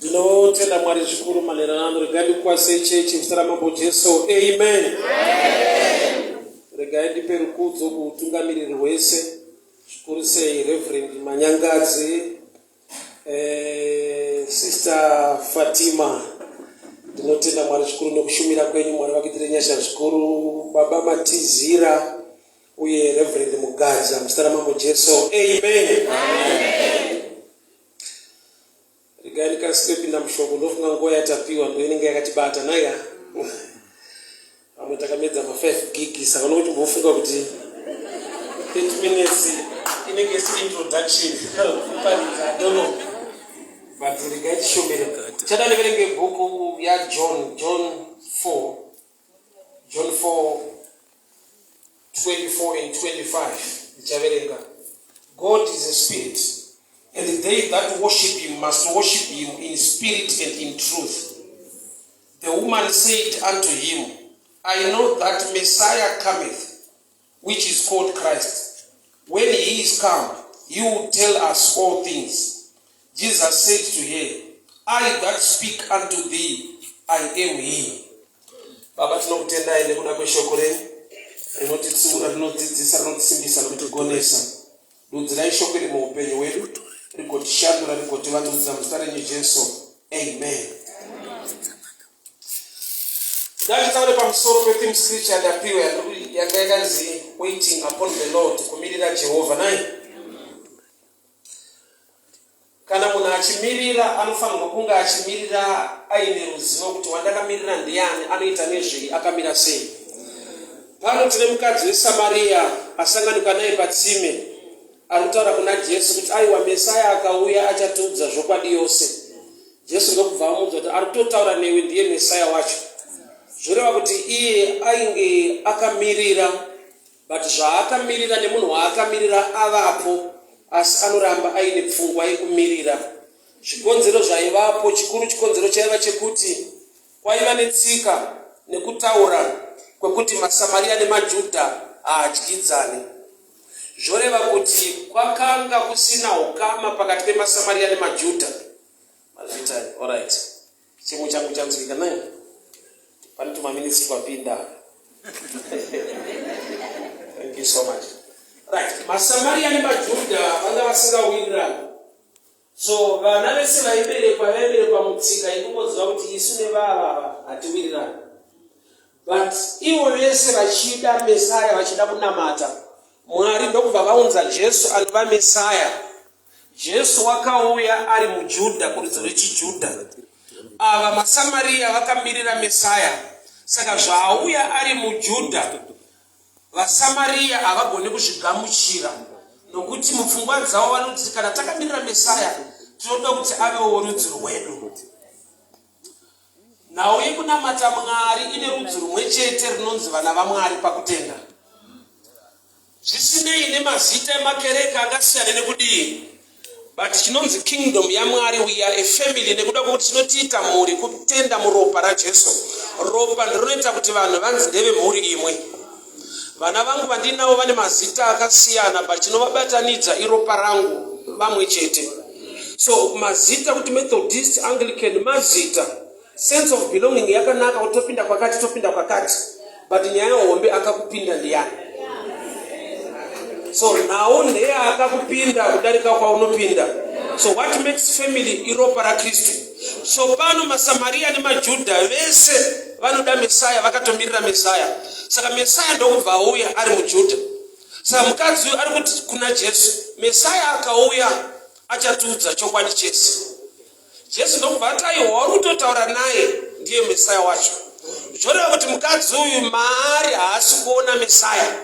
Ndinotenda Mwari zvikuru manherano ano. Regai ndikukwazisei chechi muzita raMambo Jesu. Amen. Regai ndipe rukudzo kuutungamiriri hwese zvikuru sei Reverend Manyangadzi, eh, Sister Fatima. Ndinotenda Mwari zvikuru nekushumira kwenyu. Mwari vakuitire nyasha zvikuru. Baba Matizira uye Reverend Mugadza muzita raMambo Jesu. Amen. Amen. Regai ndikasike kupinda mushoko ndofunga nguva yatapiwa ndoinenge yakatibata naya vamwe takamedza ma5 gig saka unochimbofunga kuti 30 minutes inenge isi introduction kuparidza I don't know but regai tishomere chada ndiverenge bhuku yaJohn John 4 John 4 24 and 25 ndichaverenga God is a spirit and they that worship him must worship him in spirit and in truth the woman said unto him I know that Messiah cometh which is called Christ when he is come he will tell us all things Jesus said to her I that speak unto thee I am he Baba tinokutendai nekuda kweshoko renyu rinotitsiura rinodzidzisa rinotisimbisa nokutigonesa dudzirai shoko iri muupenyu hwedu rigotishandura rigotivandudza muzita renyu Jesu amen Ngatitaure pamusoro petheme scripture yandapiwa yanga yakanzi waiting upon the Lord kumirira Jehovha nai Kana munhu achimirira anofanirwa kunge achimirira aine ruzivo kuti wandakamirira ndiani, anoita nezvei, akamira sei. Pano tine mukadzi weSamaria asanganikwa naye patsime ari kutaura kuna Jesu kuti aiwa Mesaya akauya achatiudza zvokwadi yose. Jesu ndokubva amuudza kuti ari kutotaura newe ndiye Mesaya wacho. Zvoreva kuti iye ainge akamirira But zvaakamirira nemunhu waakamirira avapo asi anoramba aine pfungwa yekumirira. Zvikonzero zvaivapo, chikuru chikonzero chaiva chekuti kwaiva netsika nekutaura kwekuti maSamaria nemaJudha haadyidzane. Zvoreva kuti kwakanga kusina ukama pakati pemaSamaria nemaJudha. Mazvita, alright. Chimwe changu chanzwika naye. Pane tumaminitsi twapinda. Thank you so much. Right, maSamaria nemaJudha vanga vasingawirirani. So vana vese vaiberekwa vaiberekwa mutsika yekungoziva kuti isu nevavava hatiwirirani. But ivo vese vachida Mesaya vachida kunamata Mwari ndokubva vaunza Jesu anova Mesaya. Jesu wakauya ari muJudha kurudzi rwechiJudha. Ava maSamaria vakamirira Mesaya. Saka zvaauya ari muJudha, vaSamaria havagoni kuzvigamuchira nokuti mupfungwa dzavo vanoti kana takamirira Mesaya tinoda kuti avewo worudzi rwedu. Nhau yekunamata Mwari ine rudzi rumwe chete runonzi vana vaMwari pakutenda. Zvisinei nemazita emakereke angasiyane nekudii but chinonzi kingdom yaMwari we are a family nekuda kwekuti chinotiita mhuri kutenda muropa raJesu. Ropa ndinoita kuti vanhu vanzi ndevemhuri imwe. Vana vangu vandinavo vane mazita akasiyana but chinovabatanidza iropa rangu vamwe chete. So mazita kuti Methodist, Anglican mazita. Sense of belonging yakanaka kuti topinda kwakati topinda kwakati but nyaya hombe akakupinda ndiyani? So nhau ndeye akakupinda kudarika kwaunopinda. So what makes family iropa raKristu. So pano maSamaria nemaJudha vese vanoda Mesaya, vakatomirira Mesaya. Saka Mesaya ndokubva auya ari muJudha. Saka mukadzi uyu ari kuti kuna Jesu, Mesaya akauya achatiudza chokwadi chese. Jesu ndokubva ati, aiwa, wauri kutotaura naye ndiye Mesaya wacho. Zvoreva kuti mukadzi uyu maari haasi kuona Mesaya.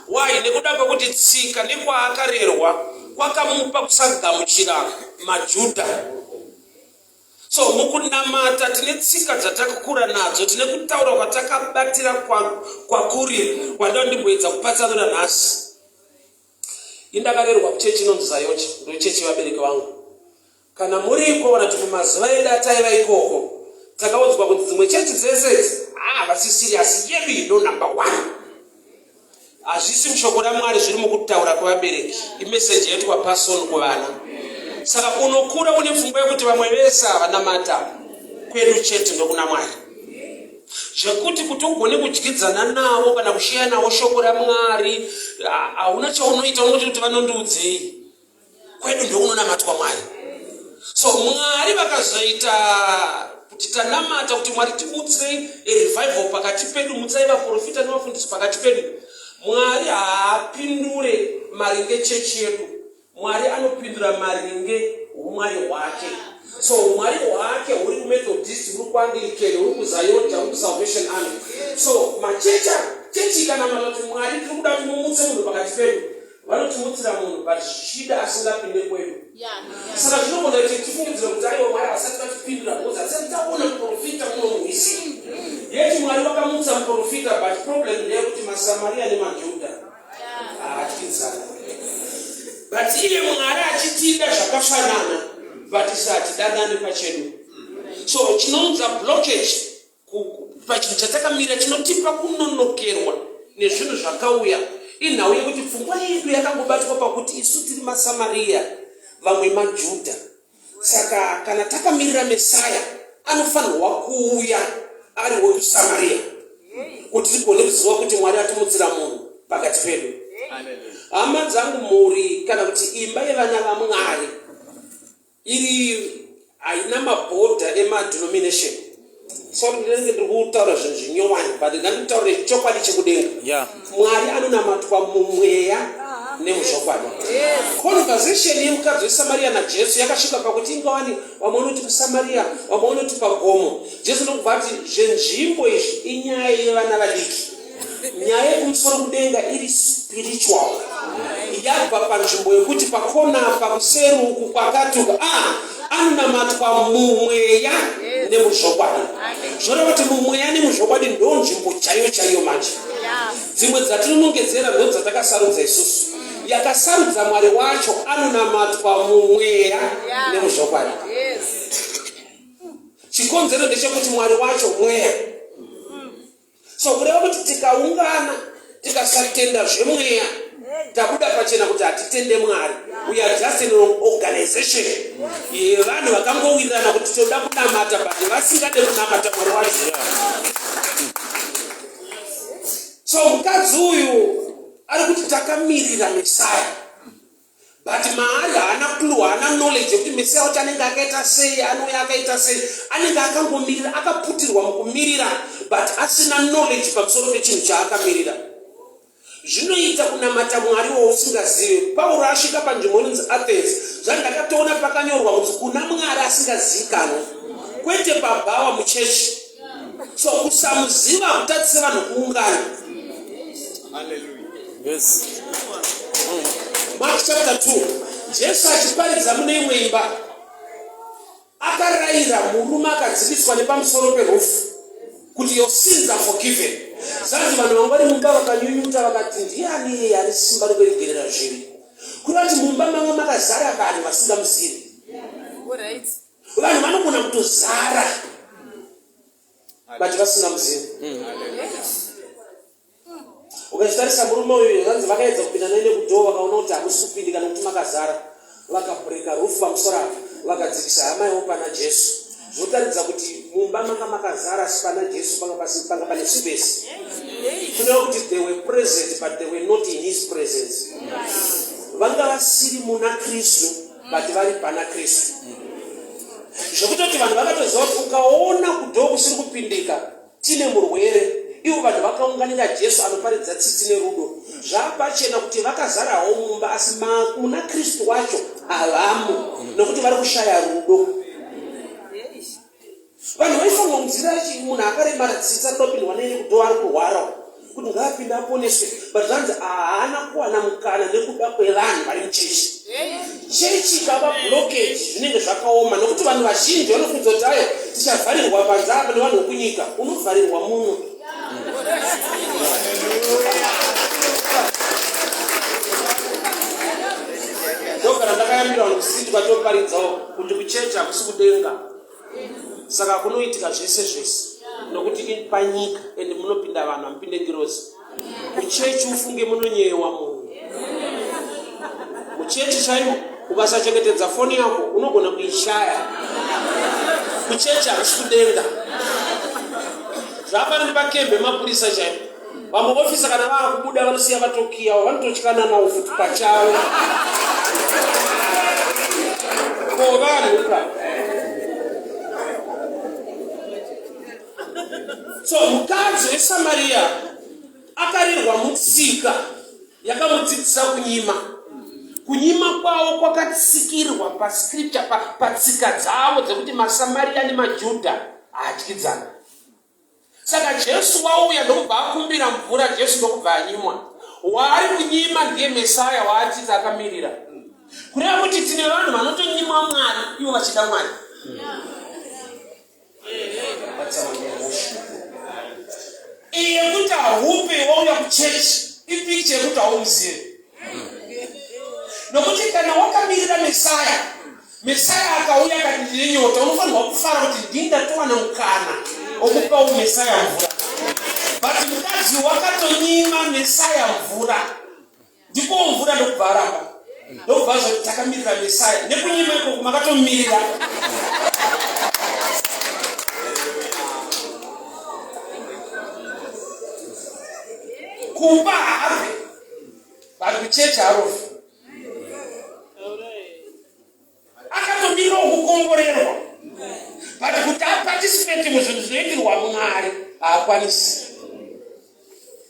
Why? Nekuda kwekuti tsika nekwaakarerwa kwakamupa kusagamuchira maJudha. So mukunamata tine tsika dzatakakura nadzo, tine kutaura kwatakabatira kwakuri kwandava ndimboedza kupatsanura nhasi. Indakarerwa kuchechi inonzi Zayocha, ndochechi yevabereki vangu. Kana muriko kana kuti mumazuva edu ataiva ikoko, takaudzwa kuti dzimwe chechi dzese idzi havasi serious, yedu ndo number one. Hazvisi mushoko raMwari, zviri mukutaura kwevabereki, imeseji yaitwa pass on kuvana. Saka unokura une pfungwa yekuti vamwe vese havanamata, kwedu chete ndokuna Mwari. Zvekuti kuti ugone kudyidzana navo kana kusheya navo shoko raMwari, hauna chaunoita, unoti kuti vanondiudzei, kwedu ndokunonamatwa Mwari. So Mwari vakazoita kuti tanamata kuti Mwari timutsirei revival pakati pedu, mutsai vaprofita nevafundisi pakati pedu. Mwari haapindure maringe chechi yedu, Mwari anopindura maringe umwari hwake. So umwari hwake huri kuMethodist, huri kuAnglican, huri kuZayoja, huri kuSalvation Army. So machecha chechi ikanamata kuti Mwari tiri kuda kuti mumutse munhu pakati pedu, vanotimutsira munhu, but zvichida asingapinde kwedu. Saka zvinogona kuti tifungidzire kuti aiwa, Mwari havasati vatipindura because hatisati taona muprofita muno muhisi. Yeti Mwari vakamutsa muprofita, but problem ndeyekuti maSamaria nemaJudha haatyidzana, but iye Mwari achitida zvakafanana, but isu hatidanani pachedu. So chinounza blockage pachinhu chatakamira, chinotipa kunonokerwa nezvinhu zvakauya, inhau yekuti pfungwa yedu yakangobatwa pakuti isu tiri maSamaria, vamwe maJudha. Saka kana takamirira Mesaya, anofanirwa kuuya ari wekuSamaria kuti tigone kuziva kuti Mwari atimutsira munhu pakati pedu. Hama dzangu, mhuri kana kuti imba yevana vaMwari iri haina mabhodha emadenomination. Sorry, ndinenge ndiri kutaura zvinhu zvinyowani, but ngandikutaurire chokwadi chekudenga. Mwari anonamatwa mumweya nemuzvokwadi. Conversation yemukadzi weSamaria naJesu yakasvika pakuti ingawani vamwe vanoti kuSamaria, vamwe vanoti pagomo. Jesu ndokubva ati zvenzvimbo izvi inyaya yevana vadiki, nyaya yekumusoro kudenga iri spiritual, yabva panzvimbo yekuti pakona pakuseri uku kwakatuka. Anonamatwa mumweya nemuzvokwadi. Zvoreva kuti mumweya nemuzvokwadi ndo nzvimbo chaiyo chaiyo. Manje dzimwe dzatinonongedzera ndo dzatakasarudza isusu. Yakasarudza Mwari wacho anonamatwa mumweya nemuzvokwadi. Chikonzero ndechekuti Mwari wacho mweya. So kureva kuti tikaungana tikasatenda zvemweya, tabuda pachena kuti hatitende Mwari. We are just an organization yevanhu vakangowirirana kuti toda kunamata, but vasingade kunamata Mwari wacho. So mukadzi uyu ari kuti takamirira Mesaya, but maari haana clue, haana knowledge yekuti Mesiya wacho anenge akaita sei, anouya akaita sei. Anenge akangomirira, akaputirwa mukumirira, but asina knowledge pamusoro pechinhu chaakamirira. Zvinoita kunamata Mwari wausingazivi. Pauro asvika panzvimbo inonzi Athens, zvandakatoona pakanyorwa kunzi kuna Mwari asingazivikanwi, kwete pabhawa muchechi. So kusamuziva hakutadzise vanhu kuungana. Mark chapter 2, Jesu achiparidza mune imwe imba, akarayira murume akadzikiswa nepamusoro perufu kuti, "Your sins are forgiven." Zvanzi vanhu vanga vari mumba vakanyunyuta vakati, "Ndiani iye ane simba rekuregerera zvivi?" Kureva kuti mumba manga makazara vanhu vasingamuzivi. Vanhu vanogona kutozara but vasingamuzivi. Ukachitarisa murume uyu, zvanzi vakaedza kupinda naye nekudoor, vakaona kuti hamusi kupindika nekuti makazara. Vakabreaka roof pamusoro apa, vakadzikisa hama yavo pana Jesu. Zvotaridza kuti mumba manga makazara, asi pana Jesu panga pane space. Kureva kuti they were present, but they were not in his presence. Vanga vasiri muna Kristu. But vari pana Kristu. Zvekutoti vanhu vakatoziva kuti ukaona kudhoo kusiri kupindika tine murwere, ivo vanhu vakaunganira Jesu anoparidza tsitsi nerudo. Zvapachena kuti vakazarawo mumba asi muna Kristu wacho havamo nokuti vari kushaya rudo. Vanhu vaifanirwa kunzwira munhu akaremara tsitsi anoda kupindwa nei nekuti ari kurwara kuti ngaapinde aponeswe but zvanzi haana kuwana mukana nekuda kwevanhu vari muchechi. Chechi ikava blockage zvinenge zvakaoma nokuti vanhu vazhinji vanofunza kuti ayo tichavharirwa panze apa nevanhu vekunyika unovharirwa muno. Ndogara ndakayambira vanhu kusiti kwatoparidzawo kuti kuchechi hakusi kudenga. Saka kunoitika zvese zvese nokuti panyika and munopinda vanhu hamupinde ngirozi. Kuchechi ufunge munonyeyewa munhu. Muchechi chaimo ukasachengetedza foni yako unogona kuishaya. Kuchechi hakusi kudenga. Zvafanira pakembe mapurisa chaimo. Vamwe ofisa kana vava kubuda vanosiya vatokiyawo vanototyana nawo futi pachavo. Ko vanhu ka. So mukadzi weSamaria akarerwa mutsika yakamudzidzisa kunyima. Kunyima kwavo kwakatsikirwa pascripture patsika dzavo dzekuti maSamaria nemaJudha haadyidzani. Saka Jesu wauya ndokubva akumbira mvura, Jesu ndokubva anyimwa. Waari kunyima ndiye Mesaya waatiti akamirira. Kureva kuti tine vanhu vanotonyimwa Mwari ivo vachida Mwari. Iyi yekuti haupe wauya kuchechi ipicture yekuti haumuzive. Nokuti kana wakamirira Mesaya, Mesaya akauya akati ndine nyota, unofanirwa kufara kuti ndini ndatowana mukana wokupawo Mesaya mvura. But mukadzi wakatonyima Mesaya mvura, ndipo mvura ndokubva aramba, ndokubva azoti takamirira Mesaya. Nekunyima ikoko makatomirira. Kupa haape, but kuchechi harofi. Akatomirirawo kukomborerwa but kuti aparticipate muzvinhu zvinoitirwa Mwari haakwanisi.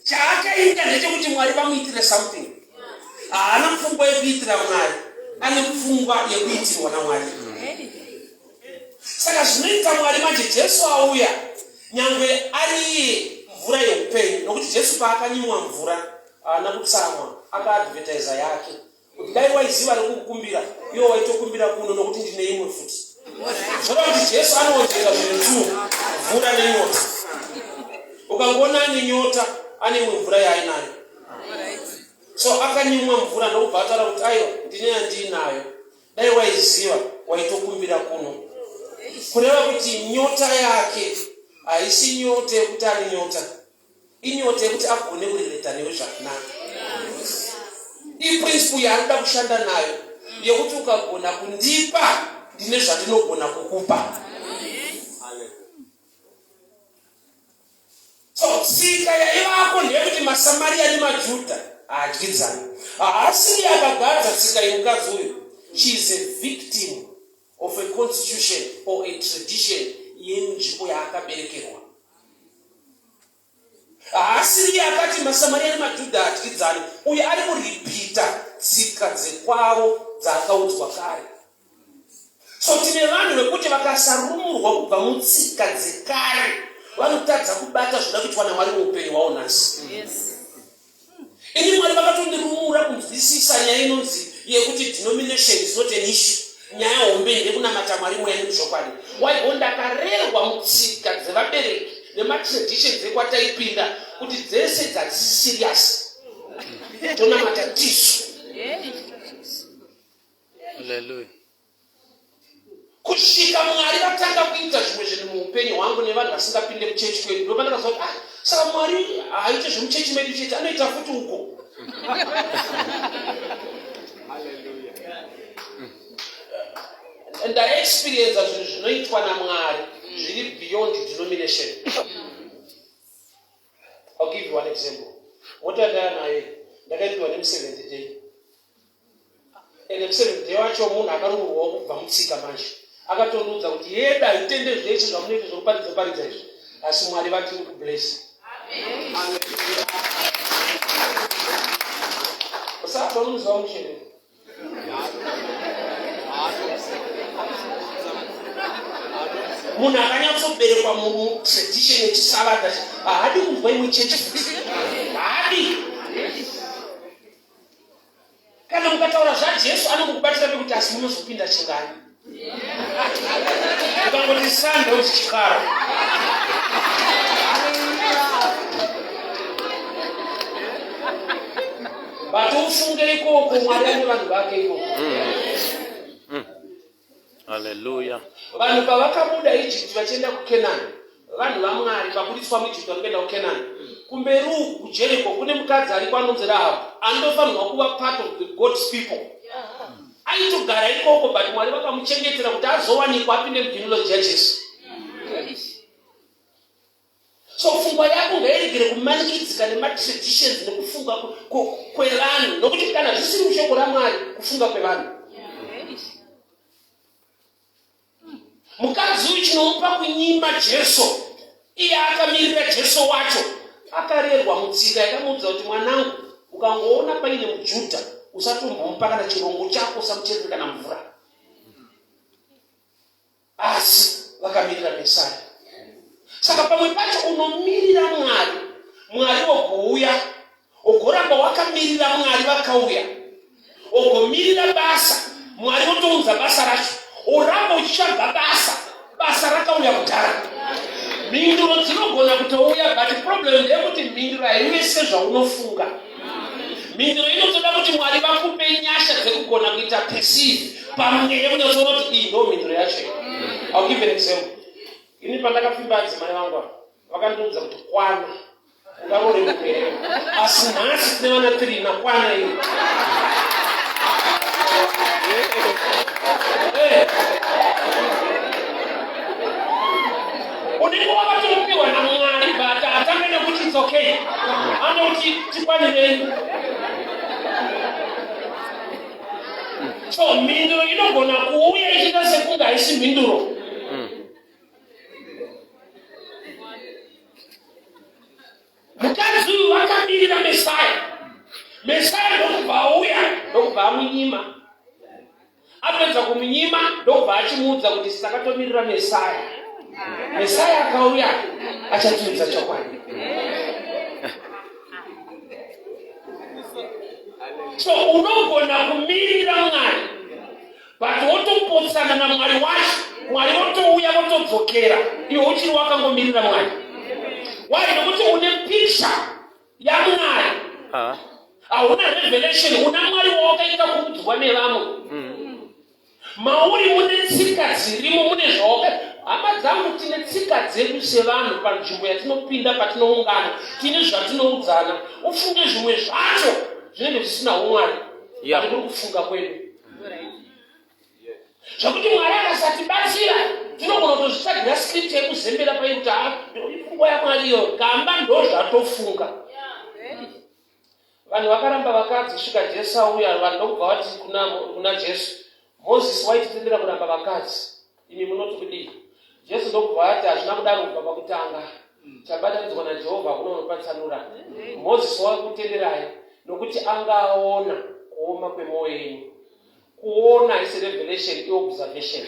Chaakaita ndechekuti Mwari vamuitire something. Haana pfungwa yekuitira Mwari, ane pfungwa yekuitirwa naMwari. Saka zvinoita Mwari manje, Jesu auya nyangwe ari iye mvura yeupenyu, nokuti Jesu paakanyimwa mvura haana kutsamwa, akaadvertisa yake kuti dai waiziva ari kukukumbira iwo waitokumbira kuno nokuti ndine imwe futi. Zvoreva kuti Jesu anowedzera zvinhu two, mvura nenyota. Ukangoona ane nyota, ane imwe mvura yaainayo. So akanyimwa mvura ndokubva ataura kuti aiwa, ndine yandiinayo, dai waiziva waitokumbira kuno. Kureva kuti nyota yake haisi nyota yekuti ane nyota, inyota yekuti agone kureleta newe zvakanaka. Iprinciple yaanoda kushanda nayo yekuti ukagona kundipa ndine zvandinogona kukupa. So tsika yaivako ndeyekuti maSamaria nemaJudha haadyidzani. Haasi iye akagadza tsika yemukadzi uyu. She is a victim of a constitution or a tradition yenzvimbo yaakaberekerwa. Haasi iye akati maSamaria nemaJudha haadyidzani. Uyu ari kuripita tsika dzekwavo dzaakaudzwa kare. So tine vanhu vekuti vakasarumurwa kubva mutsika dzekare vanotadza kubata zvinoda kuitwa naMwari muupenyu hwavo nhasi. Yes. Ini Mwari vakatondirumura kunzwisisa nyaya inonzi yekuti denomination is not an issue. Nyaya hombe ndekunamata Mwari mweya nekuzvokwadi. Waigo ndakarerwa mutsika dzevabereki nematraditions ekwataipinda kuti dzese dzadzisi serious. Tonamata tisu. Hallelujah. Kusvika Mwari vatanga kuita zvimwe zvinhu muupenyu hwangu nevanhu vasingapinde muchechi kwedu, ndopandakaziva kuti ah, saka Mwari haaite zvemuchechi medu chete, anoita futi uko. Ndaexperienza zvinhu zvinoitwa naMwari zviri beyond denomination. I'll give you one example. Mota ndaya nayo ndakaipiwa nemuseventh day. Ende museventh day wacho munhu akarurwawo kubva mutsika manje akatondiudza kuti yeda haitende zvese zvamunoita zvekuparidza paridza izvi asi Mwari vatiri kubless. Usabva unomuziva muchere. Munhu akanyatsoberekwa mutradition yechisavadha haadi kunzwa imwe chechi futi haadi. Kana mukataura zvaJesu anongokubatira pekuti asi munozopinda chingani. Ukangoti Sunday uzi chikara. But ufunge ikoko Mwari ane vanhu vake ikoko. Hallelujah. Vanhu pavakabuda Egypt vachienda kuKenani, vanhu vaMwari vabudiswa muEgypt vari kuenda kuKenani. Kumberi uku kuJericho kune mukadzi ariko anonzi Rahab anotofanirwa kuva part of the God's people. Aitogara ikoko but Mwari vakamuchengetera kuti azowanikwa apinde mugenealogy yaJesu. So pfungwa yako ngairegere kumanikidzika nematraditions nekufunga kwevanhu nokuti kana zvisiri mushoko raMwari kufunga kwevanhu. Mukadzi uyu chinomupa kunyima Jesu iye akamirira Jesu wacho akarerwa mutsika yakamuudza kuti mwanangu ukangoona paine muJudha usatombomupa kana chirongo chako usamucherere kana mvura. Asi vakamirira Mesaya. Saka pamwe pacho unomirira Mwari, Mwari vogouya, ugoramba wakamirira Mwari vakauya, ugomirira basa, Mwari votounza basa racho, uramba uchitsvaga basa, basa rakauya kudhara. Mhinduro dzinogona kutouya, but problem ndeyekuti mhinduro haiuye sezvaunofunga. Mhinduro inotoda kuti Mwari vakupe nyasha dzekugona kuita perceive pamweya kunyatsoona kuti iyi ndo mhinduro yacho. I'll give an example. Ini pandakapfimba adzimai vangu ava vakandiudza kuti kwana ungarore mupere asi nhasi tine vana 3 nakwana iyo. Eh. Unenge wakatopiwa naMwari but atange nekuti it's okay. Anoti tikwanirei. So mhinduro inogona kuuya ichiita sekunge haisi mhinduro. Mukadzi uyu vakamirira Mesaya. Mesaya ndokubva auya ndokubva amunyima. Apedza kumunyima ndokubva achimuudza kuti takatomirira Mesaya. Mesaya akauya achatiudza chokwadi. So unogona kumirira Mwari but wotopotsana naMwari wacho, Mwari votouya votodzokera, iwe uchiri wakangomirira Mwari. Why? Nokuti une picture yaMwari, hauna revelation, una Mwari wawakaita kuudzwa nevamwe. Mauri mune tsika dzirimo, mune zvawaka. Hama dzangu, tine tsika dzedu sevanhu panzvimbo yatinopinda, patinoungana, tine zvatinoudzana. Ufunge zvimwe zvacho zvinenge zvisina umwari, yeah. Kuri kufunga kwedu zvakuti Mwari akasatibatsira tinogona kutozvitsvagira script yekuzembera pairi kuti ah, ipfungwa yaMwari iyo gamba ndozvatofunga. Vanhu vakaramba vakadzi kusvika Jesu auya, vanhu ndokubva vati kuna, kuna Jesu, Mozisi waititendera kuramba vakadzi, imi munoti kudii? Jesu ndokubva ati hazvina kudaro kubva pakutanga. Chabatanidzwa naJehovha hakuna unopatsanura. Mozisi wakutenderai nokuti anga aona kuoma kwemwoyo yenyu. Kuona haisi revelation, iobservation.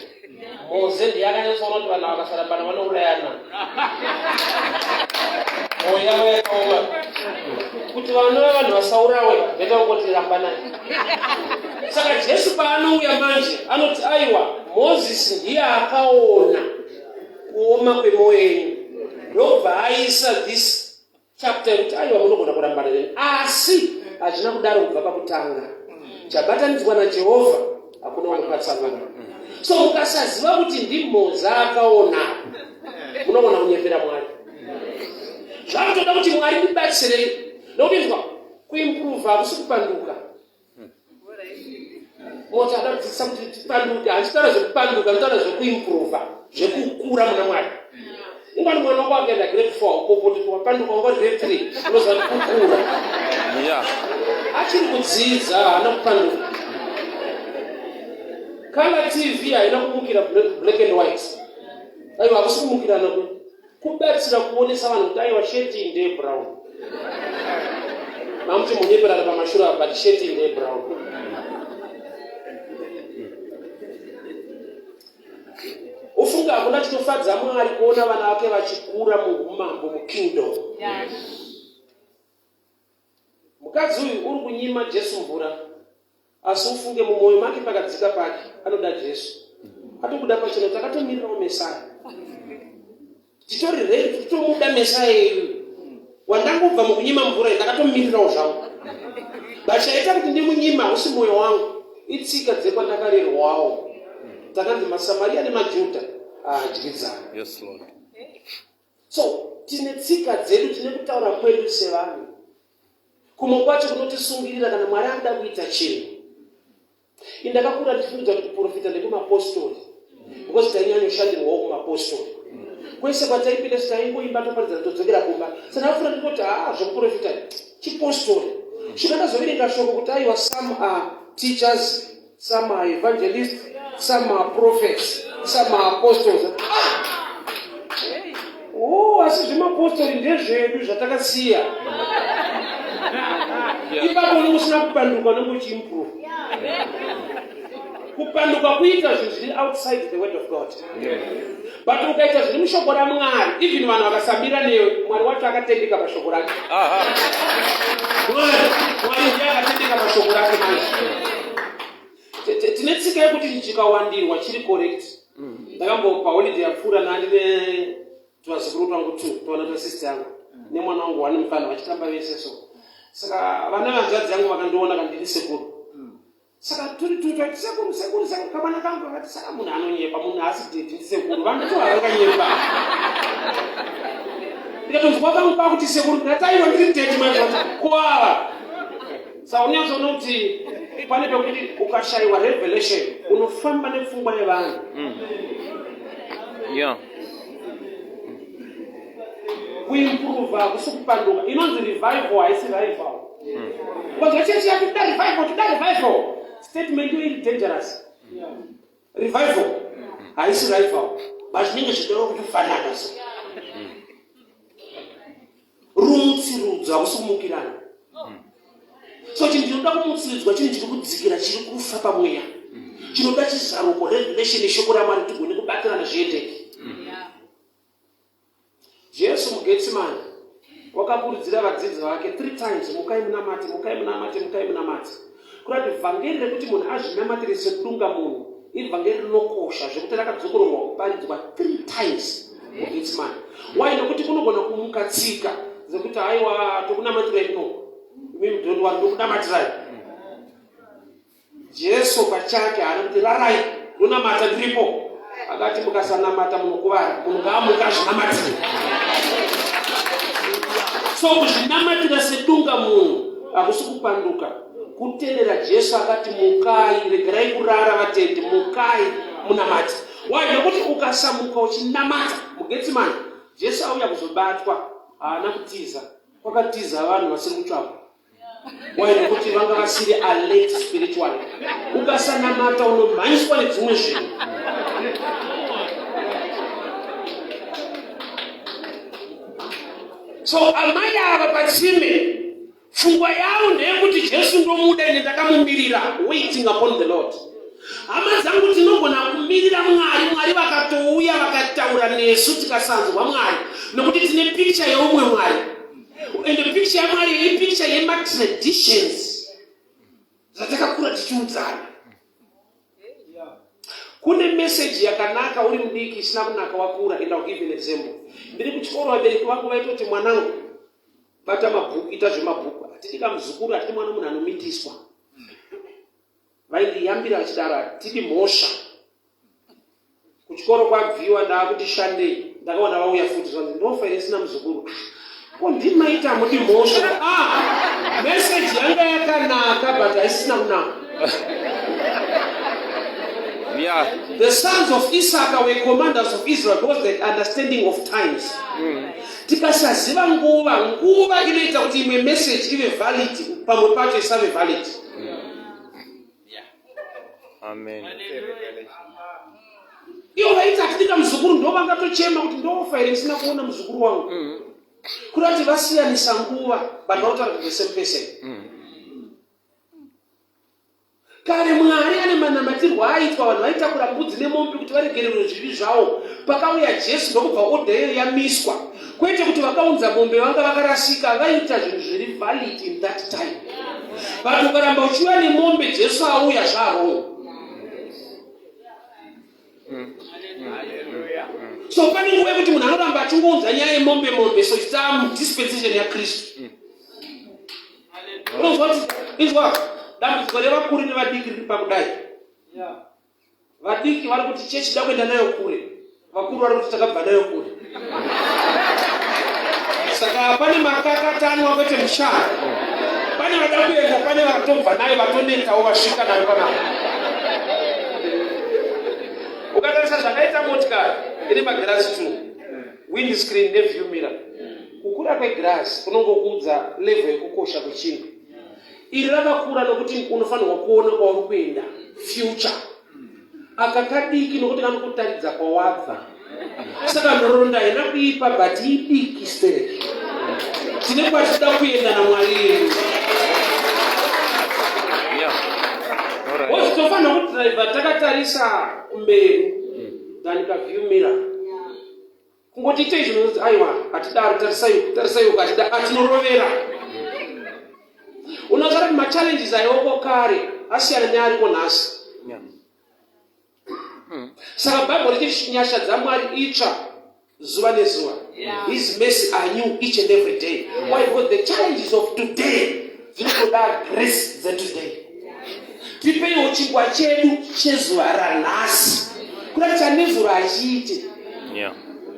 Moze ndiye akanyatsoona kuti vanhu vakasarambana vanourayana. Mwoyo yavo yakaoma. Kuti vana vanhu vasaurawe, beta kungoti rambanai. Saka Jesu paanouya manje anoti aiwa, Mozisi ndiye akaona kuoma kwemwoyo yenyu ndobva aisa this chapter yekuti aiwa munogona kurambana neni asi hazvina kudaro kubva pakutanga chabatanidzwa naJehovha hakuna unopatsanura. So mukasaziva kuti ndimoza akaona munogona kunyepera Mwari. Zvakutoda kuti Mwari ndibatsirei nokuti nzwa kuimprova hakusi kupanduka. Moti akadzidzisa kuti tipanduke, handitaura zvekupanduka, nditaura zvekuimprova, zvekukura muna Mwari. Ingwani mwana wako akaenda grade 4 ukopoti kuti wapanduka wanga uri grade 3 unoziva kuti kukura. Achiri kudzidza haana kupanduka. Color TV haina kumukira black and white. Aiwa hakusi kumukirana ku kubatsira kuonesa vanhu kuti aiwa sheti iyi ndeye brown. Mamuti munyeperana pamashure apa but sheti iyi ndeye brown. Ufunga hakuna chinofadza Mwari kuona vana vake vachikura muumambo mukingdom. Yes. Mukadzi uyu uri kunyima Jesu mvura asi ufunge mumwoyo make pakadzika pake anoda Jesu. Atobuda pachena kuti akatomirirawo Mesaya. Titori ready kuti tomuda Mesaya iyu. Wandangobva mukunyima mvura iyi ndakatomirirawo zvangu. But chaita kuti ndimunyima hausi mwoyo wangu. Itsika dzekwandakarerwawo. Takanzi maSamaria nemaJudha haadyidzani. Yes, Lord. So tine tsika dzedu, tine kutaura kwedu sevanhu. Kumwe kwacho kunotisungirira kana Mwari akuda kuita chinhu. Ini ndakakura ndichifungidza kuti kuprofita ndekumapostori because tainyanyoshandirwawo kumapostori. Kwese kwataipinda taingoimba toparidzana todzokera kumba. Saka ndakafura ndikoti haa zvekuprofita chipostori. Svika ndazoverenga shoko kuti aiwa some are teachers some are evangelists some are prophets some are apostles. Ah! Oh, asi zvemapostori ndezvedu zvatakasiya. Ipapo unenge usina kupanduka unenge uchiimprove. Kupanduka kuita zvinhu zviri outside the word of God. But ukaita zviri mushoko raMwari, even vanhu vakasamira newe, Mwari wacho akatendeka pashoko rake. Mwari, Mwari ndiye akatendeka pashoko rake manje. Tine tsika yekuti chikawandirwa chiri correct. Ndakambo paholiday yapfuura nandine twazukuru twangu two twana twasister yangu nemwana wangu one mufana vachitamba vese so. Saka vana vanzvadzi yangu vakandiona kandiri sekuru. Saka turi tu twaiti sekuru sekuru sekuru kamwana kangu kakati saka munhu anonyepa munhu haasi dhedhi ndisekuru vanhu tu havanganyepa. Ndikatonzwa kangu kakuti sekuru ndataiwa ndiri dhedhi manje koava. Saka unyatsoona kuti pane pekuti ukashaiwa revelation unofamba nepfungwa yevanhu. Yeah. Kuimprova hakusi kupanduka. Inonzi revival haisi rival. Ukanzwa chechi yako toda revival, toda revival. Statement iyo iri dangerous. Revival haisi rival. But zvinenge zvichida kufanana so. Rumutsirudzo hakusi kumukirana. So chinhu chinoda kumutsiridzwa chinhu chiri kudzikira chiri kufa pamweya. Chinoda chizaruko revelation yeshoko raMwari tigone kubatirana zviendeke. Jesu muGetsemane wakakurudzira vadzidzi vake three times, mukai munamate, mukai munamate, mukai munamate. Kureva kuti vhangeri rekuti munhu azvinamatire sedunga munhu ivhangeri rinokosha zvekuti rakadzokororwa kuparidzwa three times muGetsemane. Why? Nokuti kunogona kumuka tsika dzekuti haiwa tokunamatirai kuno, imi don't worry, tokunamatirai. Jesu pachake haana kuti rarai ndonamata ndiripo. Akati mukasanamata munokuvara, munhu ngaamuka azvinamatire. So kuzvinamatira sedunga munhu hakusi kupanduka, kuterera Jesu akati mukai, regerai kurara vatendi, mukai munamate. Why? Nokuti ukasamuka uchinamata muGetsemane, Jesu auya kuzobatwa, haana kutiza, kwakatiza vanhu vasiri kutsvakwa. Why? Nekuti vanga vasiri alert spiritually. Ukasanamata unomhanyiswa nedzimwe zvinhu. So amai ava patsime pfungwa yavo ndeyekuti Jesu ndomuda ende ndakamumirira, waiting upon the Lord. Hama dzangu, tinogona kumirira Mwari, Mwari vakatouya vakataura nesu tikasanzwa Mwari, nokuti tine picture yeumwe Mwari. And picture yaMwari ipicture yematraditions zvatakakura tichiudzana. Kune message yakanaka uri mudiki isina kunaka wakura. And I'll give you an example. Ndiri kuchikoro vabereki vangu vaitoti mwanangu bata mabhuku, ita zvemabhuku. Hatidi kamuzukuru, hatidi mwana munhu anomitiswa. Vaindiyambira vachidaro, hatidi mhosva. Kuchikoro kwabviwa ndaakuti shandei, ndakaona vauya futi zvanzi ndofa here sina muzukuru. Ko ndimaita hamudi mhosva. Ah, message yanga yakanaka but haisina kunaka. Yeah. The sons of Issachar were commanders of Israel because they had understanding of times. Tikasaziva nguva, nguva inoita kuti imwe message ive valid, pamwe pacho isave valid. Amen. Ivo vaiti atidika muzukuru ndovangatochema kuti ndofa here ndisina kuona muzukuru wangu. Kuda kuti vasiyanisa nguva but vanotaura the same person. Kare Mwari ane manamatirwo aaitwa vanhu vaitakura mbudzi nemombe kuti varegererwe zvivi zvavo. Pakauya Jesu ndokubva order iyoyo yamiswa. Kwete kuti vakaunza mombe vanga vakarasika, vaiita zvinhu zviri valid in that time. But ukaramba uchiuya nemombe Jesu auya zvaroo. So pane nguva yekuti munhu anoramba achingounza nyaya yemombe mombe so it's dispensation yaKristu. Unonzwa kuti inzwa dambudziko revakuru nevadiki riri pakudai. Vadiki vari kuti chechi da kuenda nayo kure, vakuru vari kuti takabva nayo kure. Saka pane makakatanwa kwete mushana. Pane vada kuenda, pane vatobva nayo vatonetawo vasvika nayo panapa. Ukatarisa zvakaita motikari ine magirazi 2, windscreen neview mirror. Kukura kwegirazi kunongokuudza level yekukosha kwechinhu. Iri rakakura nokuti unofanirwa kuona kwauri kuenda, future. Aka kadiki nokuti kanokutaridza kwawabva. Saka nhoroondo haina kuipa but idiki stereki. Tine kwatinoda kuenda naMwari yedu. Yeah. All right. Because tinofanira kudhiraivha takatarisa kumberi than kaview mirror. Kungoti itei zvinonzi aiwa hatidaro tarisai tarisai uko hatida atinorovera. Unoziva kuti machallenges aioko kare asiyana neariko nhasi. Yeah. Saka Bible richiti nyasha dzaMwari itsva zuva nezuva. His mercy are new each and every day. Why? Because the challenges of today dzinotoda grace dzetoday. Tipeiwo chingwa chedu chezuva ranhasi. Kuda chanezuro hachiite. Yeah.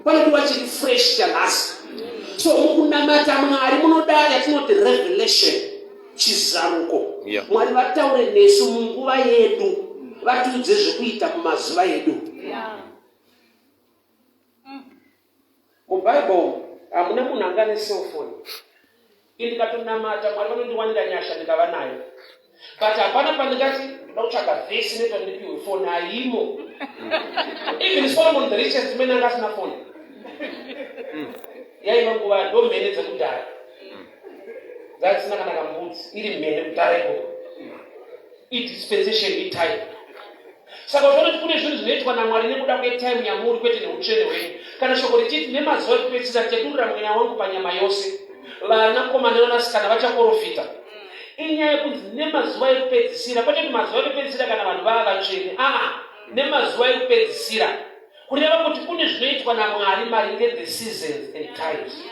Panodiwa chiri fresh chanhasi. So mukunamata Mwari munoda yatinoti revelation, chizaruko. Yeah. Mwari vataure nesu munguva yedu, vatiudze zvekuita mumazuva edu. MuBible hamuna munhu anga ane cellphone. Ini ndikatonamata Mwari vanondiwanira nyasha ndikava nayo. But hapana pandingati ndoda kutsvaga vhesi inoita ndipiwe foni haimo. Even Solomon the richest man anga asina foni. Yaiva nguva ndomhene dzekudhara. Dzasina kana kambudzi iri mhene kudhara ikoko. Idispensation itime. Saka uchiona kuti kune zvinhu zvinoitwa naMwari nekuda kwetime yamuri kwete neutsvene hwenyu. Kana shoko richiti nemazuva ekupedzisira ndichadurura mweya wangu panyama yose, vanakomana nevanasikana vachaporofita. Inyaya yekunzi nemazuva ekupedzisira, kwete kuti mazuva ekupedzisira kana vanhu vava vatsvene. Aa, nemazuva ekupedzisira. Kureva kuti kune zvinoitwa naMwari maringe the seasons and times.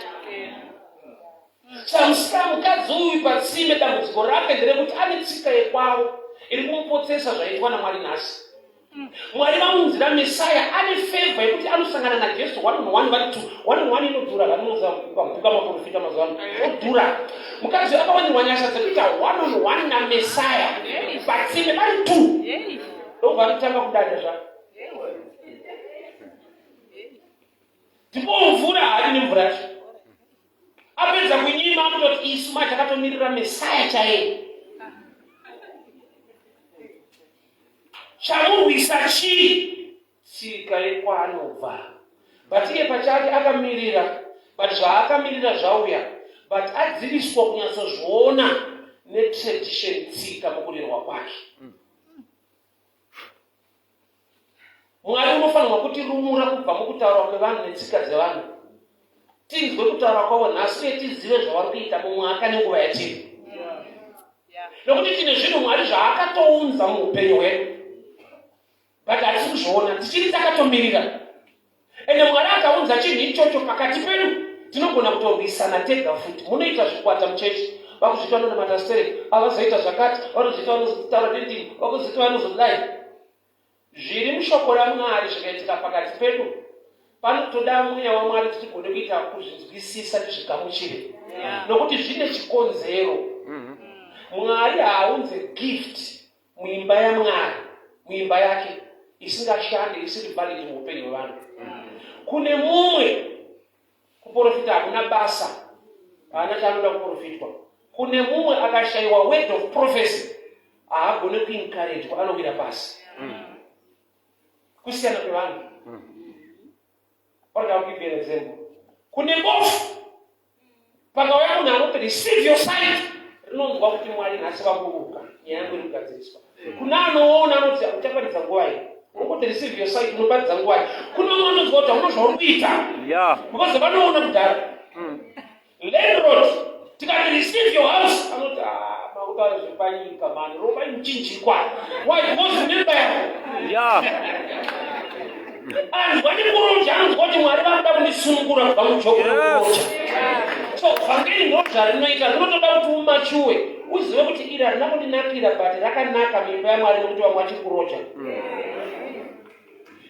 Saka mukadzi uyu patsime dambudziko rake nderekuti ane tsika yekwavo iri kumupotsesa zvaitwa naMwari nhasi. Mwari vamuunzira Mesaya ane favor yekuti anosangana naJesu one on one vari two. One on one inodhura vanounza ukabhuka maprofita mazuva ano odhura. Mukadzi uyu akawanirwa nyasha dzekuita one on one naMesaya patsime vari two. Ndobva atotanga kudada zvake. Ndipo mvura haadi nemvura yacho. Apedza kunyima akutoti isu manje takatomirira Mesaya chaiye. Chamurwisa chii? Tsika yekwaanobva. But iye pachake akamirira, but zvaakamirira zvauya, but adziviswa kunyatsozviona netradition tsika mukurerwa kwake. Mwari unofanirwa kutirumura kubva mukutaura kwevanhu netsika dzevanhu. Tinzwe kutaura kwavo nhasi uye tizive zvavari kuita mumwaka nenguva yatiri. Nokuti tine zvinhu Mwari zvaakatounza muupenyu hwedu, but hatisi kuzviona, tichiri takatomirira. Ende Mwari akaunza chinhu ichocho pakati pedu, tinogona kutorwisana tega futi. Munoita zvikwata muchechi, vakuzviti vanonamata stereki, avazoita zvakati, vanozviti vanozotaura nendimi, vakuzviti vanozodai. Zviri mushoko raMwari zvikaitika pakati pedu, panotoda mweya waMwari kuti tigone kuita kuzvinzwisisa tizvigamuchire, nokuti zvine chikonzero. Mwari haaunze gift muimba yaMwari, muimba yake isingashande, isiri valid muupenyu hwevanhu. Kune mumwe kuprofita hakuna basa, haana chaanoda kuprofitwa. Kune mumwe akashayiwa word of prophecy, haagone kuencouragwa, anowira pasi. Kusiyana kwevanhu. Or I'll give you an example. Kune bofu pakauya munhu anoti receive your sight, rinonzwa kuti Mwari nhasi vaburuka, nyaya yangu iri kugadziriswa. Kuna anoona anoti uchaparidza nguva iyi, unongoti receive your sight, unoparidza nguva iyi. Kuna vamwe vanonzwa kuti hauna zvauri kuita because vanoona kudhara. Landlord tikati receive your house, anoti, "Ah, makutaura zvepanyika mani, rovai muchinjikwa." Why? Because une imba yako. Anzwa nekuroja, anonzwa kuti Mwari vakuda kundisunungura kubva mujoko rekuroja. So vhangeri ndo zvarinoita, rinotoda kuti umachuwe, uzive kuti iri harina kundinakira, but rakanaka muimba yaMwari, nekuti vamwe vachiri kuroja.